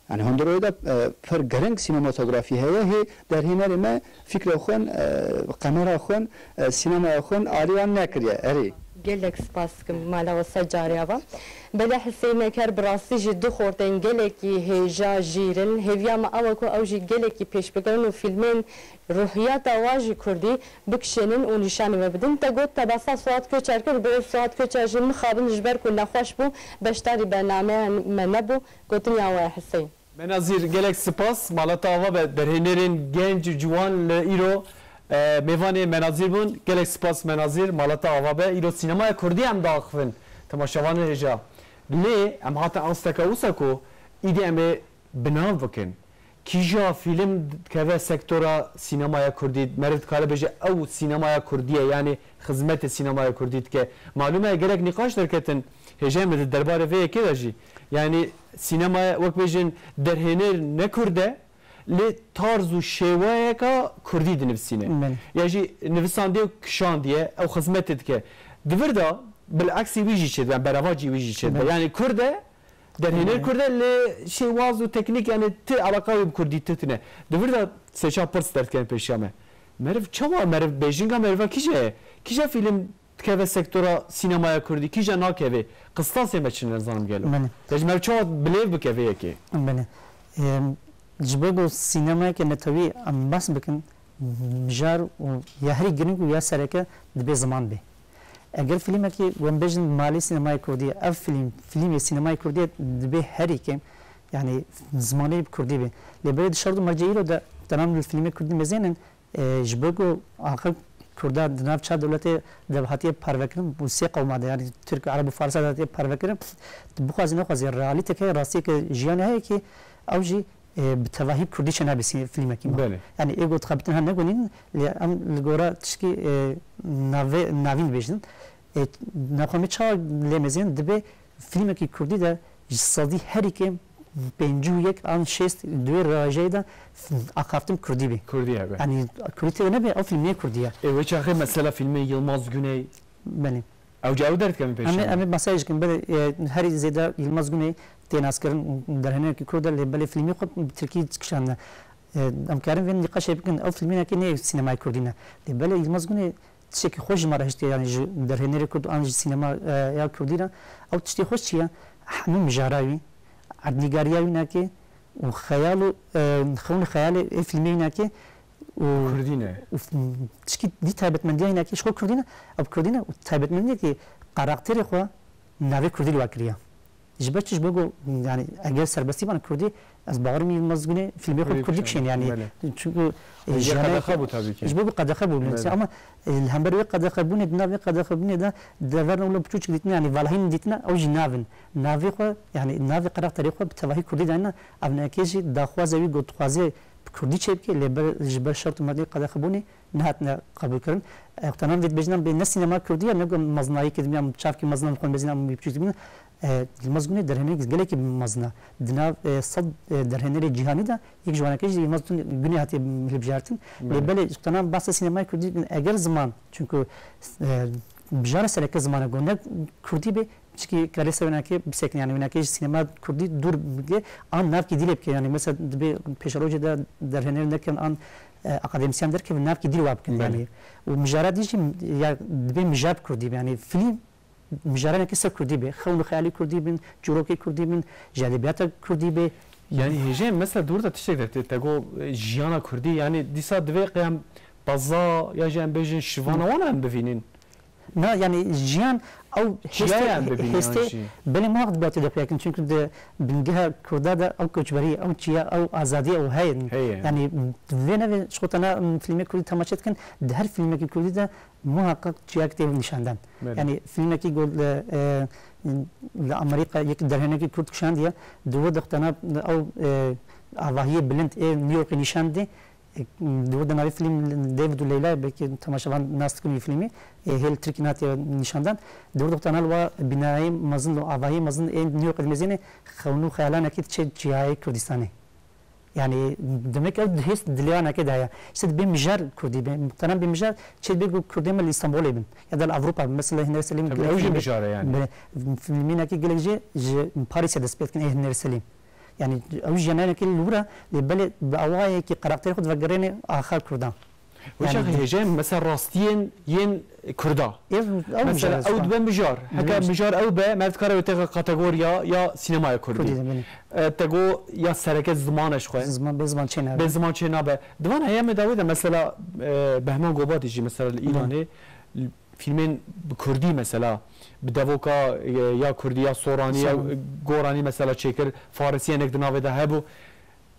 Yani hundirê de, e, pir giring sinematografî heye, hê derhênerê me fikrê xwe, e, kamera xwe, e, sînemaya xwe alî wan nekiriye. Erê. Gelek spas dikim mala we ser carê ava. Belê Hiseynek her bi rastî jî du xortên gelekî hêja jîr in. Hêviya me ew e ku ew jî gelekî pêşbigirin û fîlmên ruhiyata wa jî kurdî bikişênin û nîşanî we bidin. Te got te behsa Suat Koçer kir, bi Suat Koçer jî mixabin ji ber ku nexweş bû, beşdarî bernameya me nebû. Gotinî awa ye Hisey. Menazîr, gelek spas. Mala te ava be, derhênerên genc û ciwan li îro, e, mêvanê Menazîr bûn. Gelek spas Menazîr, mala te ava be. Îro sînemaya kurdî em diaxivin. Temaşevanên hêja. Lê em hatin asteke wisa ku îdî em ê bi nav bikin. Kîja fîlm dikeve sektora sînemaya kurdî, meriv dikare bêje ew sînemaya kurdî ye, yanî xizmetê sînemaya kurdî dike. Malûm e, gelek nîqaş derketin hêjayê me di derbarê vê yekê de jî. Yanî sînemaya, wek bêjin, derhêner ne kurd e, lê tarz û şêweyeka kurdî dinivîsîne. Belê. Ya jî nivisandî û kişandiye, ew xizmetê dike. Di vir de bileksî wî jî çêdibe, berevacî wî jî çêdibe. Belê. Yanî kurd e, derhêner Belê. kurd e, lê şêwaz û teknîk, yanî ti eleqa wî bi kurdî tune. Di vir de sê çar pirs derdikevin pêşiya me. Meriv çawa, meriv bêjinga meriva kîje ye? Kîje fîlm dikeve sektora sînemaya kurdî, kîja nakeve? Qistasê me çi ne, nizanim gelo. Belê. Ya ji meriv çawa bilêv bike vê yekê? Belê. Em, ji bo ku sînemayeke netewî em behs bikin, mijar û ya herî giring û ya sereke dibe ziman be. Eger fîlmekî, em bêjin, malê sînemaya kurdî ye, ev fîlm, fîlmê sînemaya kurdî ye, dibe herî kêm, yanî zimanê bi kurdî be. Lê belê di şert û mercê îro de, tenan li fîlmê kurdî mezên in, e, ji bo ku axir kurda di nav çar dewletê de hatiye parvekirin, û sê qewma de, yanî Tirk, Ereb û Farisa de hatiye parvekirin, bixwazî nexwazî realîteke, rastiyeke jiyanê heye ki ew jî e, bi tevahî bi kurdî çênabe sî-, fîlmekî me. Belê. Yanî ê got xebitên han negonîn, lê em li gora tişkî, e, navê-, navîn dibêjin. E, naxwe me çawa lê mezin dibe fîlmekî kurdî de ji sedî herî kêm pêncî û yek an şêst di wê rajeyê de f-, axaftin kurdî be. Kurdî hebe. Yanî kurdî tê de nebe, ew fîlm nê kurdî ye. Ê, wê çaxê mesela fîlmê Yilmaz Güney, Belê. Ew ca ew derdikevin pêşiya me. Em ê, em ê masaj dikin, belê, e, herî zêde Yilmaz Güney tê naskirin û derhênerekî kurd e, lê belê fîlmê xwe bi tirkî dikişandine. E, em karin vê nîqaşê bikin, ew fîlmênekê nê sînemayê kurdî ne. Lê belê Yilmaz Güney tiştekî xweş ji me re hiştiye, yanî ji derhênerê kurd an ji sînema, e, ya kurdî re. Ew tiştê xweş çi ye? Hemû mijara wî, erdnîgariya wî nake û xeyal û, e, xewn û xeyalê ê fîlmê wî nake û Kurdî ne. û f-, tişkî dî taybetmendiya hinekî ji xwe kurdî ne, ev kurdî ne û taybetmendiyekî karakterê xwe navê kurdî li we kiriye. Ji ber çi? Ji bo ku, yanî, eger serbestî bana kurdî, ez bawerim Yilmaz Güney fîlmê xwe Kurdî kurdî kişên, kişên, yanî, belê. Çünkü, e, Ji jiyanê qedexe bû tabii ki. Ji bo ku qedexe bû, Belê. ama, e, li hember wê qedexebûnê, di nav vê qedexebûnê de, deverna wilo piçûçik dîtine, yanî, valahîn dîtine, ew jî navin. Navê xwe, yanî, navê karakterê xwe bi tevahî kurdî dayine, ev neke jî daxwaza wî got dixwaze bi kurdî çêbike, lê ber, ji ber şert û merdê qedexebûnê nehatine qebûlkirin. E, xwe tenan vê dibêjin, em bê ne sînema kurdî ye, ne ku mezinayî kê dibînin, em çavkî mezin, em xwe mezin, em wî biçûk dibînin. E, Yilmaz Gunê derhênerek gelekî mezin e. Di nav, e, sed, e, derhênerê cîhanî de yek ji wanekê jî Yilmaz Gunê hatiye hilbijartin. Lê Belê. belê, ji tenan behsa sînemaya kurdî, eger ziman, çünkü, e, bijara sereke ziman e, ku ne kurdî bê, Çikî karê ser wênekê bisekin, yani wênekê ji sînema kurdî dûr bike, an navkî dî lê bike, yani mesela dibê pêşerojê de derhêner nekin an, e, akademîsyen derkevin navkî dî li wa bikin, Belê. yani. Û mijara dî jî ya dibê mijar bi kurdî be, yani fîlm mijaranekê ser kurdî be, xewn û xeyalê kurdî bin, çîrokê kurdî bin, ji edebiyata kurdî be. Yani hêjê mesela dûr de tiştek de te, te got, e, jiyana kurdî, yani dîsa divê qeyam baza ya jî em bêjin şivana wan em bivînin. Na, yani jiyan ew Çiya hêstê, yan bibîne hêstê, yan jî? Belê muhaq dibe tê de xuya kin, çünkü di bingeha Kurda de ew koçberî, ew çiya, ew azadî ew heye. Heye. Yani vê nevê ji xwe tena, m, filmê Kurdî temaşe dikin, di her filmekî Kurdî de muhakkak çiyakî tê nîşandan. Belê. Yani filmekî got li, e, li Amerîka yek derhênekî Kurd kişandiye, di wir de xwe tena ew, e, avahiyê bilind ê New Yorkê nîşan dê, Di wir de navê fîlm David û Leyla, belkî temaşevan nas dikin wî fîlmî, e, hê li Tirkî natiye nîşandan. Di wir de xwe tena li wa bînayê mezin û avahiyê mezin ê New Yorkê dimezîne, xewn û xeyalanekî diçe çiyayê Kurdistanê. Yani demek ew hêst dilê anakê de heye. Îşte dibê mijar kurdî be. Muhterem bê mijar çê dibê ku kurdê me li Îstanbulê bin. Ya da li Ewropa bin. Mesela Hiner Selîm Tabii, ew jî mijare yani. Filmînekî gelek jî ji Parîsê dest pê dikin ê Hiner Selîm. Yani ew jî yanayekî li wir e, lê belê bi awayekî karakterê xwe divegerêne axa kurdan. Wisa Yani hêjayê mesela rastiyên yên Kurda. Ev, ev Mesela mijara ew dibe mijar. Heke Dibe mijar. Mijar ew be, meriv dikare wê têxe kategoriya ya sînemaya Kurdî. Kurdî de, belê. E, te got ya sereke ziman e ji xwe. Ziman, bê ziman çê nabe. Bê ziman çê nabe. Di van heyamê de wê de mesela, e, Behman Gobatî jî mesela li Belê. Îranê fîlmên bi Kurdî mesela bi devoka, e, ya Kurdî ya Soranî ya Soranî. Goranî mesela çêkir. Farisiyenek di navê de hebû.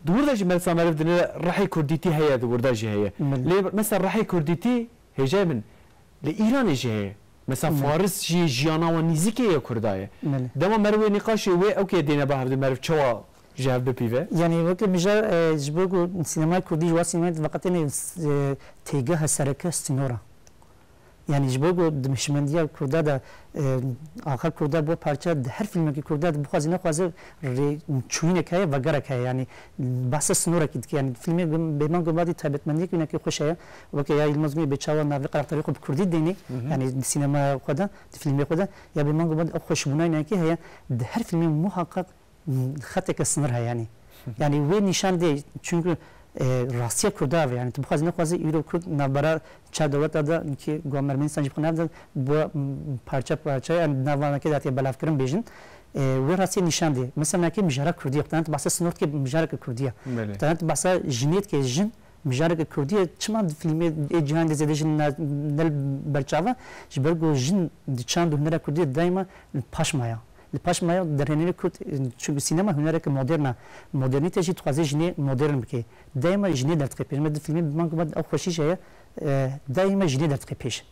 Di wir de jî mesela meriv dinêre rihê kurdîtî heye, di wir de jî heye. Belê. Lê mesela rihê kurdîtî hêjayê min li Îranê jî heye. Mesela Belê. Faris jî jiyana wan nîzîkê ya kurda ye. Belê. Dema meriv wê nîqaşê wê ewkê dêne ba hevdû meriv çawa ji hev bipîve? Yani weke mijar, e, ji bo ku sînemaya kurdî ji wa sînemaya veqetêne, e, têgeha sereke sînor e. Yani ji bo ku di hişmendiya kurda de, e, axa kurda bo parça di her fîlmekî kurda de bixwaze nexwaze rê çûyînek heye, vegerek heye. Yani behsa sinorekî dike. Yani fîlmê Gum-, Bêhman Gumbadî taybetmendiyek wînekî xweş heye. Weke ya Yilmaz Güney bê çawa navê karakterê xwe bi kurdî dênê. Hı hı. Yani di sînemaya xwe de, di fîlmê xwe de. Ya Bêhman Gumbadî ew xweşbûna wînekî heye. Di her fîlmê muhaqqaq xeteke sinir heye yani. Yani wê nîşan dê, çünkü, e, rastiya Kurda ve yani tu bixwazî nexwazî îro Kurd navbera çar dewleta de ki guha Ermenistan jî bi xwe nav de bu, m, parça parça yani nav vanekê de hatiye belavkirin bêjin. E, wê rastiya nîşan dê. Mesela nakê mijara Kurdî ye. Tanent bahsa sinor dike mijareke Kurdî ye. Belê. Tanent bahsa jinê dike jin mijareke Kurdî ye. Çima di filmê ê cîhan de zêde jin ne, ne berçava? Ji ber ku jin di çand û hunera Kurdî de daîma li paş maya. Li paş maya derhênerê Kurd, çünkü sînema hunereke modern e. Modernîte jî dixwaze jinê modern bike. Daîma jinê derdixê pêş. Me di filmê Bêhman Gumbadî ew xweşî jî heye, e, daîma jinê derdixê pêş.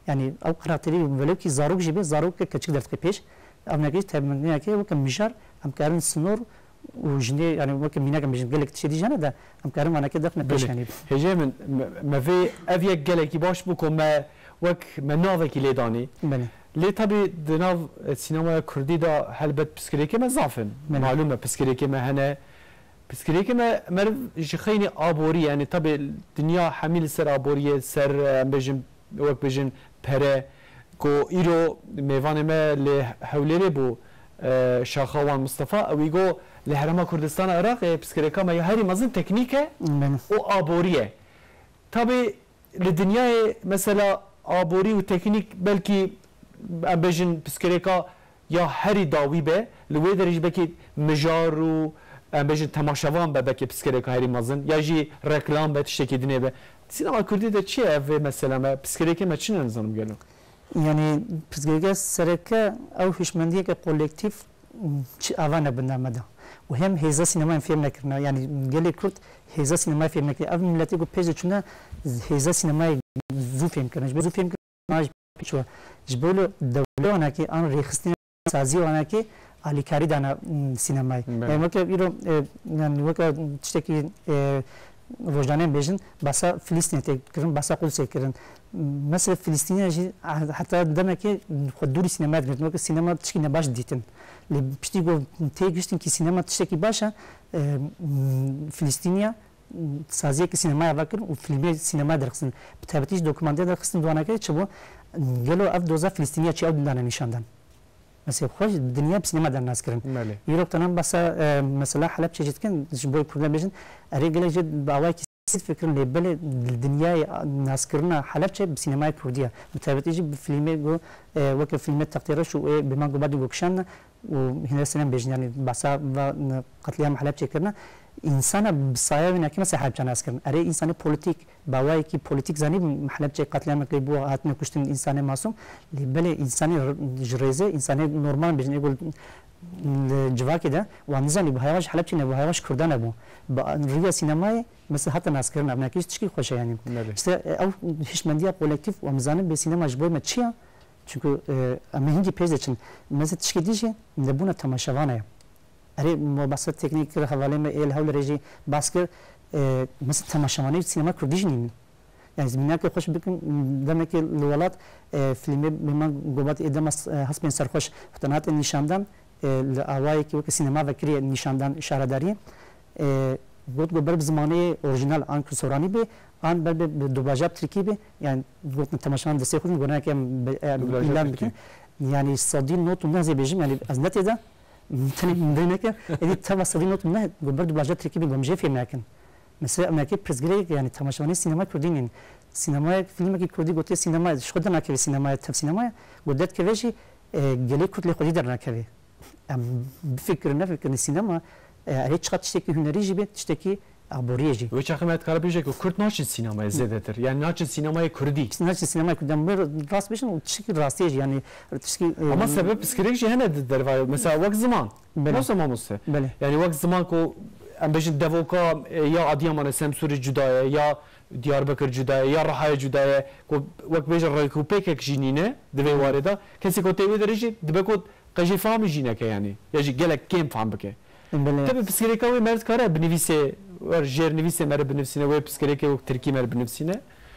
Yani ew karakterî welew kî zarok jî be, zarok keçik derdixê pêş. Ev nekê jî taybetmendiyeke weke mijar, em karin sinor û jinê, yani weke mînak em bêjin, gelek tiştê dî jane de, em karin vanekê dexne pêş Belê. Yani. Hêjê min, me, me vê ev yek gelekî baş bû ku me wek me navekî lê danî. Belê. Lê tabi di nav, e, sînemaya Kurdî de helbet pirsgirêkê me zaf in. Belê. Malûm e pirsgirêkê me hene. Pirsgirêkê me meriv ji xeynî aborî, yani tabi dinya hemî li ser aboriyê, ser, e, em bêjin, wek bêjin pere, ku îro mêvanê me li Hewlêrê bû, e, Şaxa Wan Mistefa, ewî got li Herêma Kurdistana Iraqê pirsgirêka me ya herî mezin teknîk e Belê. Û aborî ye. Tabi li dinyayê mesela aborî û teknîk belkî em bêjin pirsgirêka ya herî dawî be, li wê derê jî belkî mijar û em bêjin temaşevan be, belkî pirsgirêka herî mezin, ya jî reklam be, tiştekî dinê be. Sînema Kurdî de çi ye ev vê mesela me, pirsgirêkê me çi ne nizanim gelo? Yani pirsgirêka sereke ew hişmendiyeke kolektîf çi ava nebinda me de. Û hem hêza sînemayê fêm nekirine. Yani gelê Kurd hêza sînemayê fêm nekirine. Ev miletê ku pêş de çûne hêza sînemayê zû fêm kirine. Ji bo zû fêm kirine, ji bo dewle wanakê an rêxistinê sazî wanakê alîkarî dana, m, sînemayê. Belê. Yani weke îro, e, yani weke tiştekî, e, rojane bêjin, basa Filistînê tê kirin, basa Qudsê kirin. Mesela Filistîniya jî heta demekê xwe dûrî sînemaya digirtin. Weke sînema tişkî nebaş dîtin. Lê piştî ku tê giştin kî sînema tiştekî baş e, e, Filistîniya saziyekî sînemaya vekirin û fîlmê sînemaya derxistin. Bi taybetî jî dokumanteya derxistin di wanakê çi bû? Gelo ev doza Filistîniya çi ew dindane nîşan dan? Mesela xwe ji dinya bi sînema de nas kirin. Belê. Îro tena basa, e, mesela Helebçe jî dikin, ji bo Kurdan bêjin, erê gelek jî bi awayekî sît fikirin lê belê dinyayê naskirina Helebçe bi sînemaya Kurdî ye. Bi taybetî jî bi fîlmê ku, e, weke fîlmê Textê Reş û ê Bêhman Gumbadî ku kişandin û Hiner Selîm bêjin, yani basa va, n-, qetlîam Helebçe kirine. Însana bi saya wê nekê mesela Helebçe nas kirin. Erê însanê polîtîk, bi awayekî polîtîk zanî Helebçe qetlîamek lê bû hatine kuştin însanê masûm. Lê belê însanê r-, ji rêzê, însanê normal bêjin, ê ku li civakê de wan nizanî, bi haya wan ji Helebçî ne, bi haya wan ji Kurdan nebû. Bi riya sînemayê mesela hate naskirin, ev nekî jî tişkî xweş e yani. Belê. İşte, e, ew hişmendiya kolektîf û em zanin bê sînema ji bo me çi ye? Çünkü, e, em ê hingî pêş de çin. Mesela tişkê dî jî nebûna temaşevana ye. Erê, me behsa teknîk kir, hevalê me ê li Hewlêrê jî behs kir, e, mesela temaşevanê sînema kurdî jî nînin. Yani ez mînakê xweş bikim, demekê li welat, e, fîlmê Bêhman Gumbadî ê dema, e, Hespên Serxweş, hûn hate nîşandan, e, li awayekî weke sînema vekirî nîşandan şaredariyê. E, Got ku ber bi zimanê orijinal an ku soranî bê, an ber bi, bi dublaja tirkî bê, yani gotin temaşevan destê xwe din, got nake em bi, e, Dublaja îlan tirkî. Bikin. Yani sedî nod û neh zê bêjim, yani ez ne tê de, tenê min neke, êdî teva sedî nod û neh, got ber dublaja tirkî bê, got em jê fêm nakin. Mesela em nake pirsgirêk, yani temaşevanê sînema kurdî nîn. Sînemaya fîlmekî kurdî gotiye sînema, ji xwe dernakeve sînemaya, tev sînemaya, got derdkeve jî, e, gelê kurd lê xwedî dernakeve. Em bifikirin, nefikirin, sînema, e, erê çiqa tiştekî hunerî jî be, tiştekî aboriyê jî. Wê çaxê me dikare bêje ku Kurd naçin sînemayê zêdetir. Yani naçin sînemayê Kurdî. Naçin sînemayê Kurdî. Em wê rast bêjin û tiştekî rastiyê jî, yani tiştekî, e, Ama sebeb pirsgirêk jî hene di dervayê. Mesela wek ziman. Belê. Nasıl mamoste? Belê. Yani wek ziman ku em bêjin devoka, e, ya Adiyamanê Semsûrê cuda ye, ya Diyarbekir cuda ye, ya Rihayê cuda ye. Ku wek bêje rêkûpêkek jî nîne di vê warê de. Kesê ku tê wê derê jî dibe ku qe jê fehmî jî neke yani. Ya jî gelek kêm fehm bike. Belê. Tabii pirsgirêka wê meriv dikare binivîsê, wer jêrnivîsê meriv binivîsîne, wê pirsgirêkê wek tirkî meriv binivîsîne.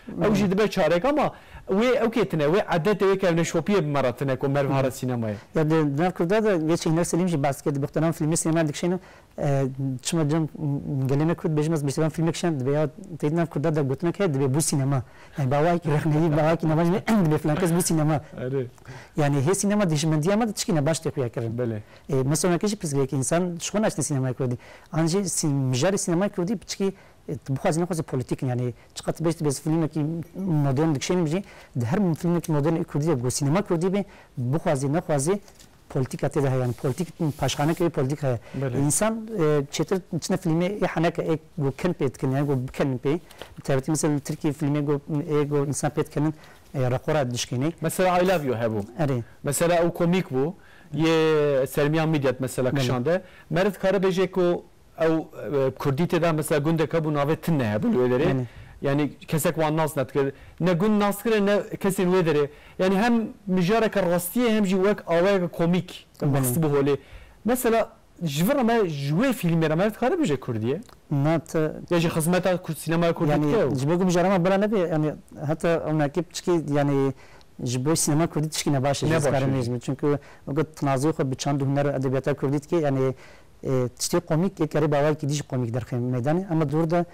Ew jî dibe çarek ama wê ew kê tine, wê edetê wê kevneşopiyê bi me re tine ku meriv hare sînemayê. Ya di nav Kurda de geçê Hiner Selîm jî behs kir, di bextenan filmê sînema dikişîne, e, çima cem gelê me Kurd bêjim ez bêştevan filmek şen, dibe ya tê di nav Kurda de gotinek heye, dibe bû sînema. Yani bawayekî rexneyî, bawayekî nebaş me, dibe filan kes bû sînema. Erê. Yani hê sînema dijmendiya me de tişkî nebaş tê xuya kirin. Belê. E, mesela weke jî pirsgirêk, însan ji xwe naçine sînemaya Kurdî. An jî sî-, mijarê sînemaya Kurdî piçkî, e, tu bixwazî nexwazî polîtîk in. Yani çiqas tu bêjî tu bêjî filmekî modern dikişînim jî, di her filmekî modern ê Kurdî de ku sînema Kurdî be, bixwazî nexwazî polîtîka tê de heye. Yani polîtîk paşxaneke wê polîtîk heye. Belê. Însan, e, çêtir çine filmê ê heneke ê ku kin pê dikin, yani ku bikenin pê. Taybetî mesela li Tirkiyê filmê ku ê ku însan pê dikenin, e, reqora dişkênê. Mesela I Love You hebû. Erê. Mesela ew komîk bû. Yê Sermiyan Midyat mesela Belê. Kişande. Meriv dikare bêje ku ew, e, Kurdî tê de mesela gundek hebû navê Tine hebû li wê derê. Belê. Yani kesek wan nas nedikir. Ne gund nas dikir ne kesên wê derê. Yani hem mijareke rastiyê hem jî wek awayeke komîk Belê. Bastibû holê. Mesela ji vir re me ji wê fîlmê re meriv dikare bêje Kurdî ye? Na te Ya jî xizmeta Kurd, sînemaya Kurdî dike Yani ew? ji bo ku mijara me bira nebe, yani heta ewnakê piçkî, yani ji bo sînema Kurdî tişkî nebaş e, Ne ji baş e. Karim Mecnun. Çünkü weke tinazî xwe bi çand û huner û edebiyata Kurdî dike, yani, e, tiştê komîk, ê kerê bawayekî dî jî komîk derxê meydanê. Ama dûr de,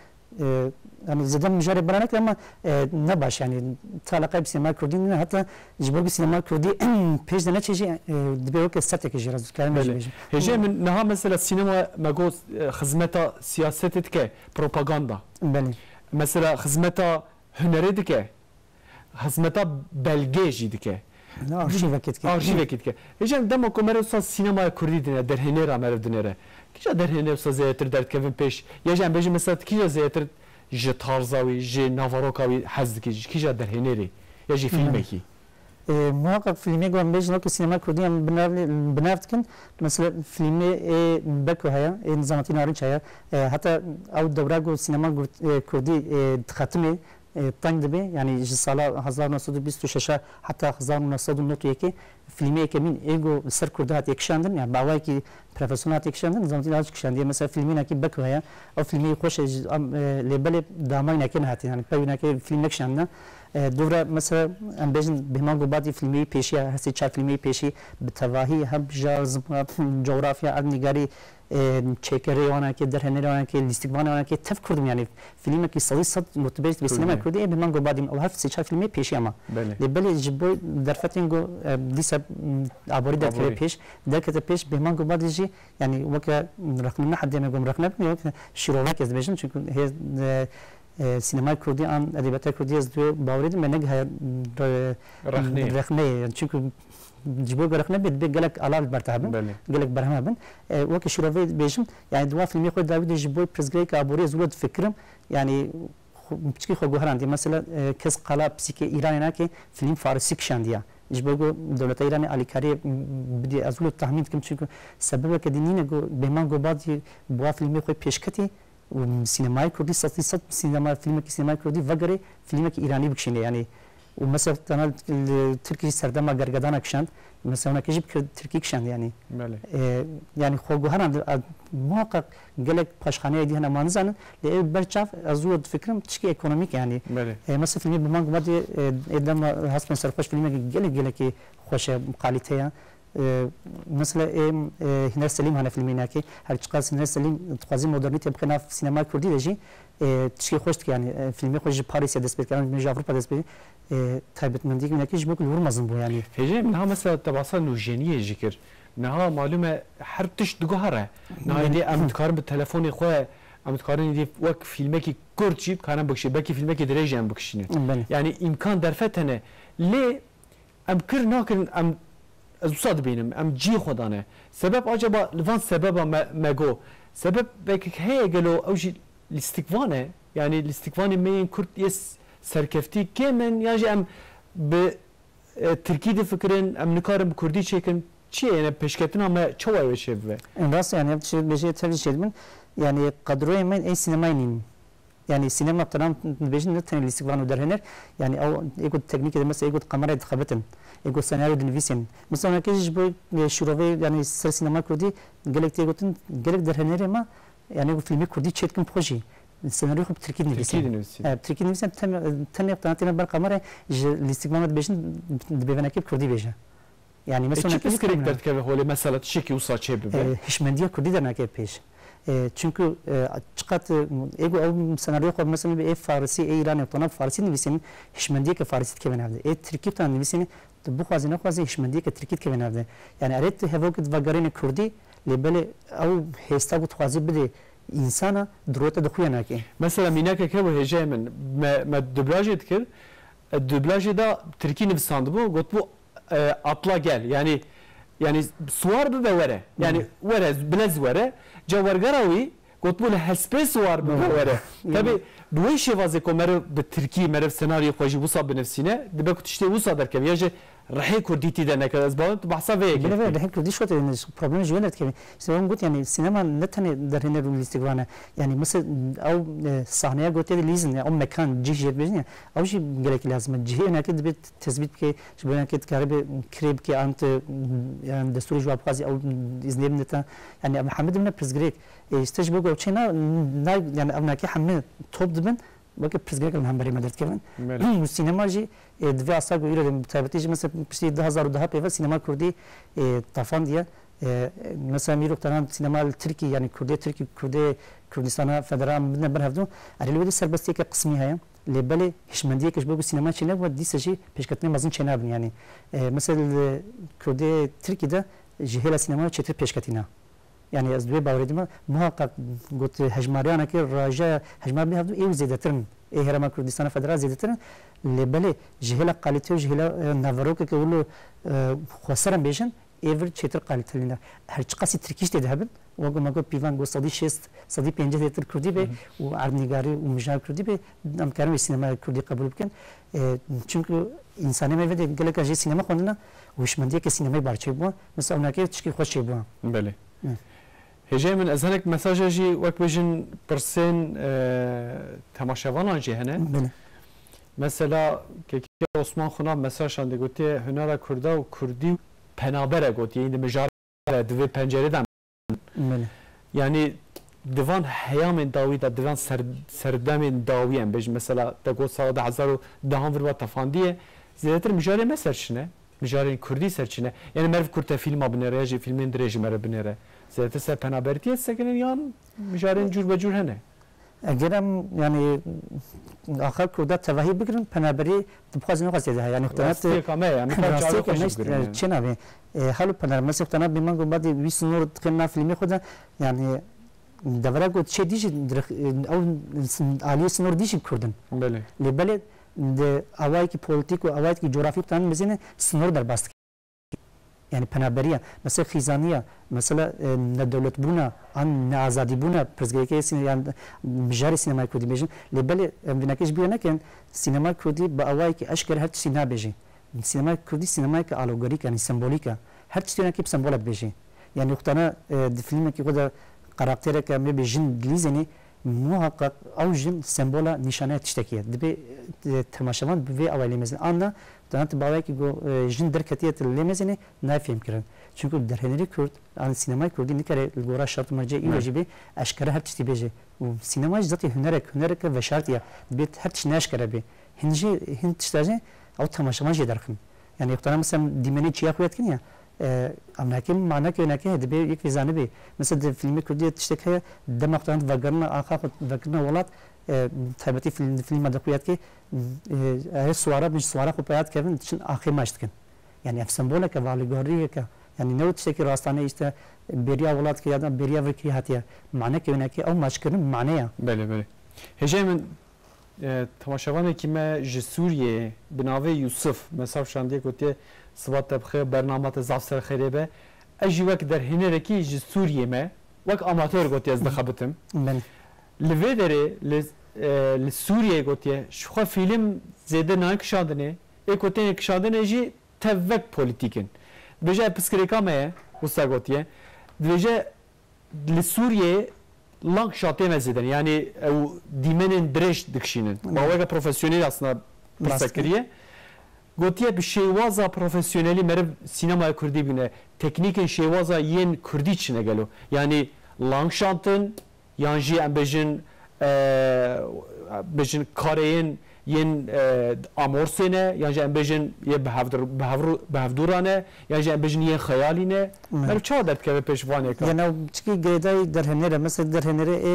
e, yani zêde mijarê bira neke ama, e, ne baş, yani te eleqeyê bi sînema Kurdî nîne, heta ji bo ku sînema Kurdî pêş de neçe jî, e, dibe weke sertekê jî re zû Karim Mecnun Belê. bêjim. Hêjê min niha mesela sînema me got, e, xizmeta siyasetê dike, propaganda. Belê. Mesela xizmeta hunerê dike, xizmeta belgê jî dike. Ne arşîvekê dike. Arşîvekê dike. Hêjê min dema ku meriv wisa sînemaya Kurdî dine, derhênêra meriv dinêre. Kîja derhênê wisa zêdetir derdikevin pêş? Ya jî em bêjin mesela tu kîja zêdetir ji tarza wî, ji navaroka wî hez dikî, ji kîja derhênêrê? Ya jî Hı. filmekî? E, muhakkak filmê ku em bêjin wekî sînema Kurdî em bi nav, bi nav dikin. Mesela filmê ê Beko heye, ê Nizametî Narinç heye. E, heta ew dewra ku sînema Kurd-, e, Kurdî, e, dixetime, e, teng dibe. Yani ji sala hezar û neh sed û bîst û şeş heta hezar û neh sed û nod û yekê filmê yekemîn ê ku ser Kurdî hatiye kişandin, yani bi awayekî profesyonel hatiye kişandin, Nizametî Narinç kişandiye. Mesela filmênakî Beko heye. Ew filmê xweş e, ji, am, e, lê belê damayî neke nehatiye. Yani pey wî neke film nekişandine. E, dûvre mesela em bêjin Bêhman Gobadî filmê wî pêşî ya, hestê çar filmê wî pêşî bi tevahî hem ji zima-, cografya, erdnîgarî, e, çêkerê wanakê, derhenêrê wanakê, lîstikvanê wanakê tev Kurd im, yani filmekî sedî sed gotibêj dibe Kurd sînema e. Kurdî ê Bêhman Gobadî min. Ew her sê çar filmê pêşî ama. Belê. Lê belê ji bo derfetên ku, e, dîsa, m, aborî derkeve Aborî. pêş, derkete pêş Bêhman Gobadî jî, yani weke rexne ne hedê me gom rexne bim, weke şîrovek ez dibêjim, çünkü hê, e, e, sînemaya Kurdî an edebiyata Kurdî ez duyê bawerî dim, me negihaye re-, Rexneyê. rexneyê. Yani çünkü ji bo ku rexne bê, dibê gelek ala li ber te hebin, Belê. gelek berhem hebin. E, weke şîrove bêjim, yani di wan filmê xwe dawî de ji bo pirsgirêka aboriyê ez wilo difikirim, yani xwe, piçkî xwe guherandiye. Mesela, e, kes qala pisîkê Îranê nake, film Farisî kişandiya. Ji bo ku dewleta Îranê alîkariyê bidî, ez wilo tahmîn dikim, çünkü sebebeke dî nîne ku Bêhman Gobadî bi wan filmê xwe pêşketî, û sînemayê Kurdî, sedî sed sînema, filmekî sînemayê Kurdî vegerê filmekî Îranî bikişîne, yanî û mesela tena li Tirkî serdema Gergedana kişand, mesela hinekê jî bi Tirkî kişand, yanî. Belê. E, yanî xwe guherand, e, muhakkak gelek paşxaneyê dî hene ma nizanin, lê ev ber çav ez wilo difikirim tişkî ekonomîk, yanî. Belê. E, mesela filmê Bêhman Gobadî, e, ê dema Hespen Serxweş filmekî gelek gelekî xweş e, kalîte ye. E, mesela ê, e, Hiner Selîm hene filmê nakê. Her çiqas Hiner Selîm dixwaze modernîte bixwe nav sînema kurdî de jî, e, tişkî xweş dike, yanî, e, filmê xwe ji Parîsê dest pê dike, an ji Ewropa dest pê, e, taybetmendiyek wî nakê ji bo ku li wir mezin bû, yanî. Hêjê min niha mesela te basa nûjeniyê jî kir. Niha malûm e her tişt diguhere. Niha Belê. êdî em dikarin bi telefonê xwe, em dikarin êdî wek filmekî kurt jî bikarin bikişînin. Belkî filmekî dirêj jî em bikişînin. Belê. Yanî îmkan derfet hene. Lê em kir nakirin, em, ez wisa dibînim, em cihê xwe dane. Sebeb acaba li van sebeba me, me got, sebebek heye gelo ew jî lîstikvan e? Yanî lîstikvanê me yên Kurd yê s-, serkeftî kêm in, yan jî em bi, e, Tirkî difikirin, em nikarin bi Kurdî çêkin? Çi ye? Yanî pêşketina me çawa wê çêbibe? Rast e, yanî ev tişt bêjê tevlî çêdibin. Yanî qedroyê me ên sînemayê nîn. Yanî sînema, te nan dibêjin ne tenê lîstikvan û derhêner, yanî ew ê ku teknîkê de, mesela ê ku kamerayê dixebitin, ê ku senaryo dinivîsin. Mesela weke ji bo, e, şîrovê, yanî ser sînema kurdî gelek tê gotin, gelek derhênerê me, yanî ê ku fîlmê kurdî çêdikin bi xwe jî senaryo xwe bi tirkî dinivîsin. Tirkî dinivîsin. E, bi tirkî dinivîsin, tem-, tenê tenê ber kamerayê ji lîstikvan re dibêjin, dibê venekê bi kurdî bêje. Yanî, e, mesela çi pirsgirêk derdikeve holê, mesela tiştekî wisa çêbibe? E, hişmendiya kurdî dernake pêş. E, çunku, e, çiqat, e, ê ku ew senaryoya xwe, mesela, ê farisî, ê Îranê, tona farisî nivîsînin, hişmendiyeke farisî dikeve nav de. Ê tirkî tona nivîsînin, tu bixwazî nexwazî hişmendiyeke tirkî dikeve nav de. Yanî, erê tu hevokê divegerîne kurdî, lê belê ew hêsta ku dixwazî bidê însana, di rûyê te de xuya nake. Mesela, mînakeke bu hêjayê min, me, me dublajê dikir, e, dublajê de tirkî nivisandibû, gotibû, e, atla gel. Yanî, yanî siwar bibe were. Yanî Hmm. were, bilez were. Ca wergera wî gotibû li hespê siwar bibe Hmm. were. Yanî Tabi bi wê şêvazê ku meriv bi tirkî, meriv senaryoyê xwe jî wisa binivîsîne, dibe ku tiştê wisa derkeve. Ya jî rihê kurdîtî de nekeve. Ez bawerim tu behsa vê yekê Bine vê dikî. Rihê kurdî şote, problem ji wê derdikeve. Îşte wan got, yanî sînema ne tenê derhêner û lîstikvan e. Yanî mesela ew, e, sahneya gotiye de lîzin, ya ew mekan, cih jê dibêjin ya. Ew jî gelekî lazim e. Cihê hinekê dibê tespît bike, ji bo hinekê dikaribe kirê bike, an tu, yanî destûrê ji we bixwazî, ew îznê bide te. Yanî ev hemû dibine pirsgirêk. E, îşte ji bo ku ew çê na, na, yanî ev hinekê hemû top dibin, weke pirsgirêk li hemberî me derdikevin. Belê. Û sînema jî, e, di vê asta ku îro de, bi taybetî jî mesela piştî du hazar û deh pê ve sînema kurdî, e, tafandiye. E, mesela mîrok tenan sînema li Tirkî, yanî Kurdê Tirkî, Kurdê Kurdistana Federal bidine ber hevdû, erê li wê de serbestiyeke qismî heye. Lê belê hişmendiyeke ji bo ku sînema çênebû, dîsa jî pêşketinê mezin çênabin. Yanî, e, mesela li Kurdê Tirkî de ji hêla sînema çêtir pêşketî ne. Yanî ez di wê bawerê de me, muhaqqeq got hejmariyanekê raja hejmar bê hevdû ê û zêdetir in. Ê Herêma Kurdistana Federal zêdetir in. Lê belê ji hêla kalîte û ji hêla, e, naverokeke wilo, e, xweser em bêjin, ê vir çêtir kalîte lîne. Her çiqasî tirkî jî tê de hebin, wek me got pîvan got sedî şêst, sedî pêncî zêdetir kurdî bê Hı hı. û erdnîgarî û mijara kurdî bê, em karin wê sînemaya kurdî qebûl bikin. E, çimku însanê me vê de geleka jê sînema xwendina û hişmendiyeke sînemayê bar çêbû. Mesela ewnakê tişkî xweş çêbû. Belê. Hı. Hêjayê min, ez hinek mesaja jî wek bêjin pirsên, e, temaşevanan jî hene. Belê. Mesela Kekê Osman Xunav mesaj şandî, gotiye, hunera kurda û kurdî û penaber e, gotiye, yîn di mijare, di vê pencerê de. Belê. Yanî di van heyamên dawî de, di van ser-, serdemên dawî em bêjin, mesela te got sala du hazar û dehan vir ve tefandiye, zêdetir mijarê me ser çi ne? Mijarên kurdî ser çi ne? Yanî meriv kurte fîlma binêre ya jî fîlmên dirêj ji meriv binêre. Zêdetir ser penabertiyê sekinin yan mijarên cûr be cûr hene? Eger em, yanî, axa kurda tevahî bigirin, penaberî dixwazin wexwazê de heye. Yanî, xwe Rastiyeka me ye, em nikare çawa Rastiyeka xwe me jî işte, bigirin, yanî. Çê nabê. E, halo penaber, mesela, xwe tena bêman ku badê wî sinor dixin nav filmê xwe de, yanî, devera ku çê dî jî dirix-, e, ew sin-, aliyê sinor dî jî kurd in. Belê. Lê belê di awayekî polîtîk û awayekî cografî xwe tena mezîne sinor derbas dike. Yanî penaberiya, mesela xîzaniya, mesela, e, nedewletbûna, an neazadîbûna pirsgirêkê sîne-, yan mijarê sînemaya kurdî bêjin. Lê belê em vînakê ji bîra nekin, sînemaya kurdî bi awayekî eşkere her tiştî nabêjî. Sînemaya kurdî sînemayeke alegorik, yanî sembolîk e. Her tiştî wênekê bi sembola dibêjî. Yanî xwe tena, e, di fîlmekî xwe de karaktereke me bê jin dilîzenî, muhaqqeq ew jin sembola nîşaneya tiştekî ye. Dibê, e, temaşevan bi vê awayî lê mezin. An na, tena tu bi awayekî ku, e, jin derketiye tu lê mezin e, nayê fêhmkirin. Çunku derhênerî kurd, an sînemaya kurdî nikare li gora şert û mercê îro Ne. jî bê, eşkere her tiştî bêje. Û sînema jî zatê hunerek, hunereke veşartî ye. Dibê her tişt neeşkere bê. Hin jî, hin tişta jî ew temaşevan jê derxin. Yanî, xwe tena mesela dîmenê çiya xwe ya dikin ya, E, em nekê manekê wê nekê heye, dibê yek vê zanibê. Mesela di fîlmê kurdî de tiştek heye, dema xwe vegirina axa xwe, vegirina welat, e, taybetî fîlm, di fîlma de xuya dike, e, erê siwara bin, ji siwara xwe peya dikevin, diçin axê maç dikin. Yani ev sembolek e, ev alegoryek e. Yani ne tiştekî rastane, işte bêriya welat ke ya da bêriya vir kiriye hatiye. Manekê wê nekê ew maçkirin mane ya. Belê, belê. Hêjayê min, e, temaşevanekî me ji Sûriyeyê bi navê Yusuf mesaj şandiye, gotiye, "Sibat te bi xêr, bernama te zaf ser xêrê be." Ez jî wek derhênerekî ji Sûriyê me, wek amatör gotiye, ez dixebitim. Belê. Li vê derê li, e, li Sûriyeyê gotiye, "Ji xwe fîlm zêde nayên kişandinê, ê ku tên kişandinê jî tev wek polîtîk in." Dibêje, "Ev pirsgirêka me ye," wisa gotiye. Dibêje, "Li Sûriyeyê lang şatê me zêde ne, yanî ew dîmenên dirêj dikişînin." Evet. Baweke profesyonel aslında pirse kiriye. Gotiye, "Bi şêwaza profesyonelî meriv sînemaya kurdî bigine, teknîkên şêwaza yên kurdî çi ne gelo? Yanî lang şantin, yan jî em bêjin, e, bêjin karê yên, yên, e, amorsê ne, yan jî em bêjin yê bi hevdir-, bi hevru-, bi hevdûra ne, yan jî em bêjin yên xeyalî ne." Evet. Meriv çawa derdikeve pêş van yeka? Yani ew çikî girêdayî derhênerê, mesela derhênerê ê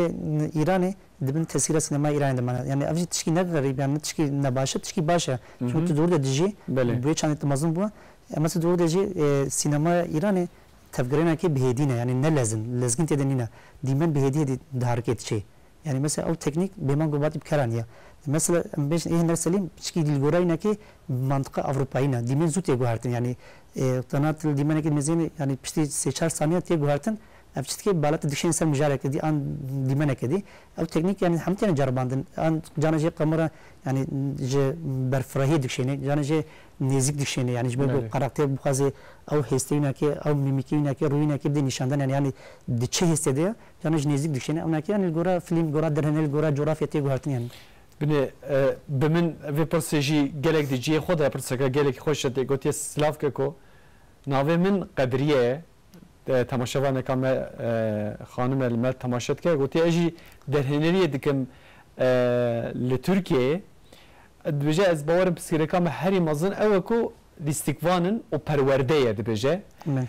Îranê di bin tesîra sînemaya Îranê de mane. Yani ev jî tişkî ne xerîb, yani ne tişkî nebaş e, tişkî baş e. Hı hı. Çünkü tu dûr de dijî, belê, bu çandê tu mezin bû. Ama tu dûr de jî, e, sînemaya Îranê tevgirênekê bi hêdî ne, yani ne lezin, lezgîn tê de nîne. Dîmen bi hêdî hêdî diharike diçê. Yani mesela ew teknîk bêman ku batî bi kera niye. Mesela em bêjin ê Hiner Selîm, çikî li gora wînekê mantiqa Ewropayî ne. Dîmen zû tê guhertin. Yani, e, tena til dîmenekê mezin, yani piştî sê çar saniye tê guhertin. Ev çi dike, bala te dikişêne ser mijareke dî, an dîmeneke dî. Ew teknîk, yani hemû têne ceribandin. An cana jê kamera, yani ji berfirehiyê dikişêne, cana jê nêzîk dikişêne. Yani ji ber ku, belê, karakter bixwaze ew hêstê wînekê, ew mîmîkê wînekê, rûyê wînekê bide nîşandan. Yani, yani di çi hêstê de ye, cana ji nêzîk dikişêne. Ew nekê, yani li gora fîlm, li gora derhêner, li gora coğrafya tê guhertin yani. Binê, e, bi min vê pirsê jî gelek di cihê xwe de pirseke gelekî xweş e, tê gotiye, "Silav keko, navê min Qedriye ye." E, temaşevaneka me, e, xanim e, li me temaşe dike. Gotiye, "Ez jî derhêneriyê dikim, e, li Tirkiyeyê." Dibêje, "Ez bawerim pirsgirêka me herî mezin ew e ku lîstikvan in û perwerde ye," dibêje. Min.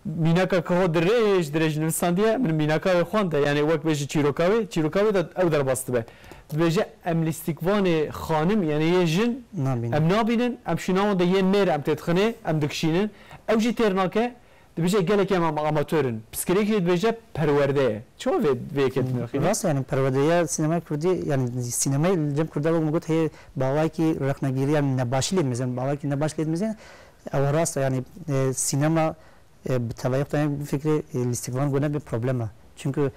Mînaka ku ho dirêj, dirêj nivîsandiye, min mînaka wê xwende. Yani wek bêjî çîroka wê, çîroka wê de ew derbas dibe. Dibêje, "Em lîstikvanê xanim, yani yê jin, nabînin, em nabînin, em şûna wan de yên mêr em têdixinê, em dikişînin." Ew jî têr nake. Dibêje, "Gelek em am-, amatör in." Pirsgirêkê dibêje, "Perwerde ye." Çawa vê, vê yekê dinirxîne? Rast e, yani perwerdeya sînemaya kurdî, yani sînemayê li cem kurda wek min got heye bawayekî rexnegîriya nebaşî lê dimezin, bawayekî nebaş lê dimezin. Ew rast e, yani, e, sînema, e, bi tevayî xwe tane bifikre, e, lîstikvan ku nebe problem e. Çünkü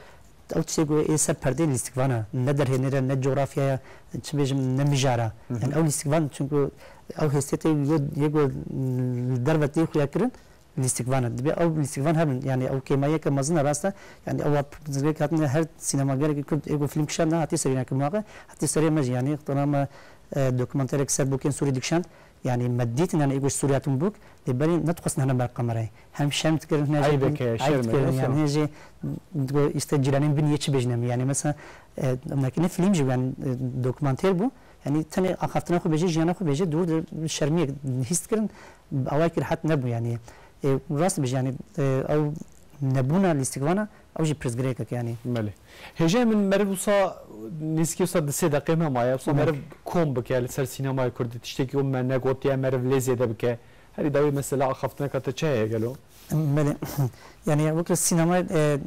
ew tiştê ku ê ser perdeyê lîstikvan e. Ne derhêner e, ne coğrafya ye, çi bêjim, ne mijara. Hı hı. Yani ew lîstikvan, çünkü ew hêstê tê yê, yê ku li derve tê xuya kirin, lîstikvan e. Dibê ew lîstikvan hebin. Yani ew kêmayiyeke mezin e, rast e. Yani ew pirsgirêk hatine her sînemagerekî kurd ê ku fîlm kişand, hatiye serî neke muhaqqe, hatiye serê me jî. Yani xtana me, e, dokumenterek ser bûkên Sûrî dikişand. Yani me dîtin, yani ê ku ji Sûrî hatin bûk, lê berî nedixwestin hene ber kamerayê. Hem şerm dikirin, hine jî eyb e ke, eyb şerm e, dikirin, yani mesela. Hine jî, işte cîranên bin yê çi bêjin em. Yani mesela, e, em nekine fîlm jî, yani, e, dokumanter bû. Yani tenê axaftina xwe bêje, jiyana xwe bêje, dûr de şermiyek hîs dikirin. Awayekî rehet nebû yani. E, rast bêje yani, e, ew nebûna lîstikvana, ew jî pirsgirêkek yani. Belê. Hêjayê min, meriv wisa nêzîkî wisa di sê deqê me maye. Wisa, belê, meriv kom bike li ser sînemayê kurdî. Tiştekî ku me negotiye meriv lê zêde bike. Herî dawî mesela axaftineka te çi heye gelo? Belê. Yani wekî sînema, e,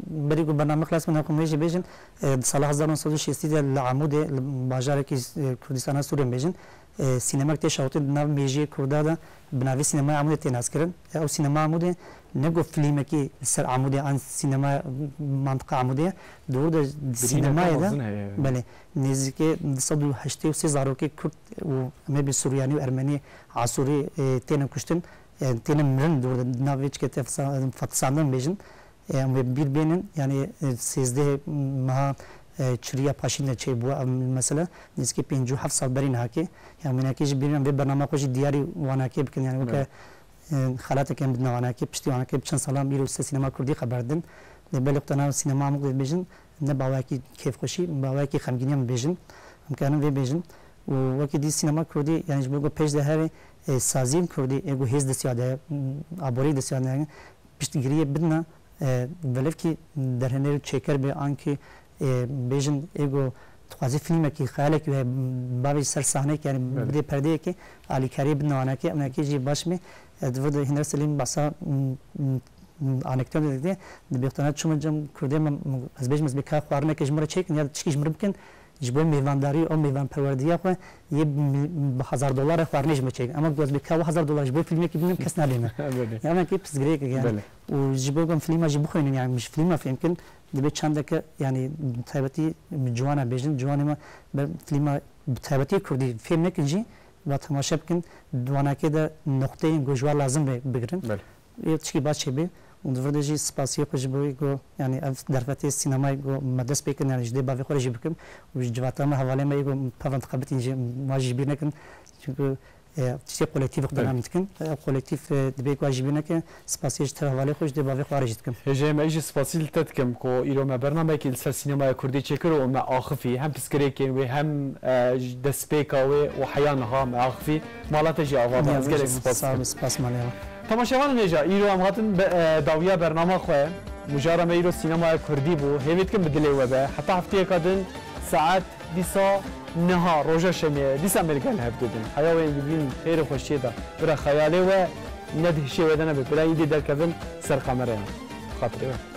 berî ku bername xilas bû, naxwe me jî bêjin, e, di sala hezar neh sed û şêstî de li Amûdê, li bajarekî, e, Kurdistana Sûriyê bêjin, e, sînemek tê şewtin di nav mêjiyê Kurda de bi navê Sînemaya Amûdê tê naskirin. E, ew Sînema Amûdê ne ku fîlmekî li ser Amûdê an sînema mantiqa Amûdê ye. Dûr de sînemayê de, belê, nêzîkê du sed û heştê û sê zarokê Kurd û em ê bê Suryanî û Ermenî, Asûrî, e, têne kuştin. Yani têne mirin dûr de, di nav vê çikê te fesa-, fetisandin bêjin. E, em wê bîr bênin, yani, e, sêzdeh meha, e, çiriya paşîn de çêbû, em, mesela, nêzîkî pêncî û heft sal berî nihakê. Yani, wênekê jî bîr bênin, vê bernama xwe jî diyarî wanakê bikin, yani, weke, evet, e, xelateke em bidine wanakê, piştî wanakê bi çend salan bîr û ser sînema kurdî xeber din. Lê belê xwe te nav sînema Amûdê bêjin, ne bawayekî kêfxweşî, bawayekî xemgînî em bêjin. Em karin vê bêjin. Û wekî dî sînema kurdî, yani ji bo ku pêş de here, e, saziyên kurdî, ê ku hêz destya de, m, aborî destya de, piştgiriyê bidine, e, velevkî derhêner û çêker bê, ankî, e, bêjin ê ku dixwazî fîlmekî, xeyalekî wê bavê ser sahneyekî, yani Belê. bidê perdeyekê, alîkariyê bidine wanekê, ewnekê jî baş bê. E, di vir de Hêner Selîm behsa, m, m, m, anekdotê dide, dibê xwe tena çûme cem kurdê me, m, ez bêjim ez bê ka xwarinekê ji min re çêkin ya tişkî ji min re bikin, ji bo mêvandarî û mêvanperwerdiya xwe yê bi, bi hezar dolar re xwarinê ji min çêkin. Ama ku ez bê ka hezar dolar ji bo fîlmekî bînim kes nadê me. Belê. Yani ki piştgirêk yani. Belê. Û ji bo ku em fîlma jî bixwînin yani ji fîlma fêm kin, dibê çendeke yani taybetî ciwana bêjin, ciwanê me be fîlma bi taybetî kurdî fêm nekin jî, va temaşe bikin, di wanakê de noqteyên ku ji wa lazim bê bigirin. Belê. Yê tişkî baş çêbê û di vir de jî spasiyê xwe ji bo ku yani ev derfetê sînemayê ku me dest pê kirin, yani ji dê bavê xwe re jî bikim û ji civata me hevalê me yê ku pevend xebitin jî ma jî ji bîr nekin. Çünkü, e, tiştê kolektîf xwe Belê. devam dikin. E, kolektîf, e, dibê ku ji bîr neke, spasiyê ji te hevalê xwe ji dê bavê xwe re jî dikim. Hêjayê me, ez jî spasî li te dikim ku îro me bernameyekî li ser sînemaya kurdî çêkir û me axifî hem pirsgirêkên wê hem, e, ji destpêka wê û heya niha me axifî. Mala te jî ava be. Ya, Ez gelek jî spas sağ dikim. ol, spas malê we. Temaşevanên hêja, îro em hatin be, e, dawiya bernama xwe. Mijara me îro sînemaya kurdî bû. Hêvî dikim bi dilê we be. Heta hefteyeka din saet dîsa niha roja şemê ye. Dîsa em ê li gel hev dibin. Heya we yên dibîn xêr û xweşiyê de. Bira xeyalê we ne di hişê we de nebe. Bira îdî derkevin ser kamereyan. Xatirê we.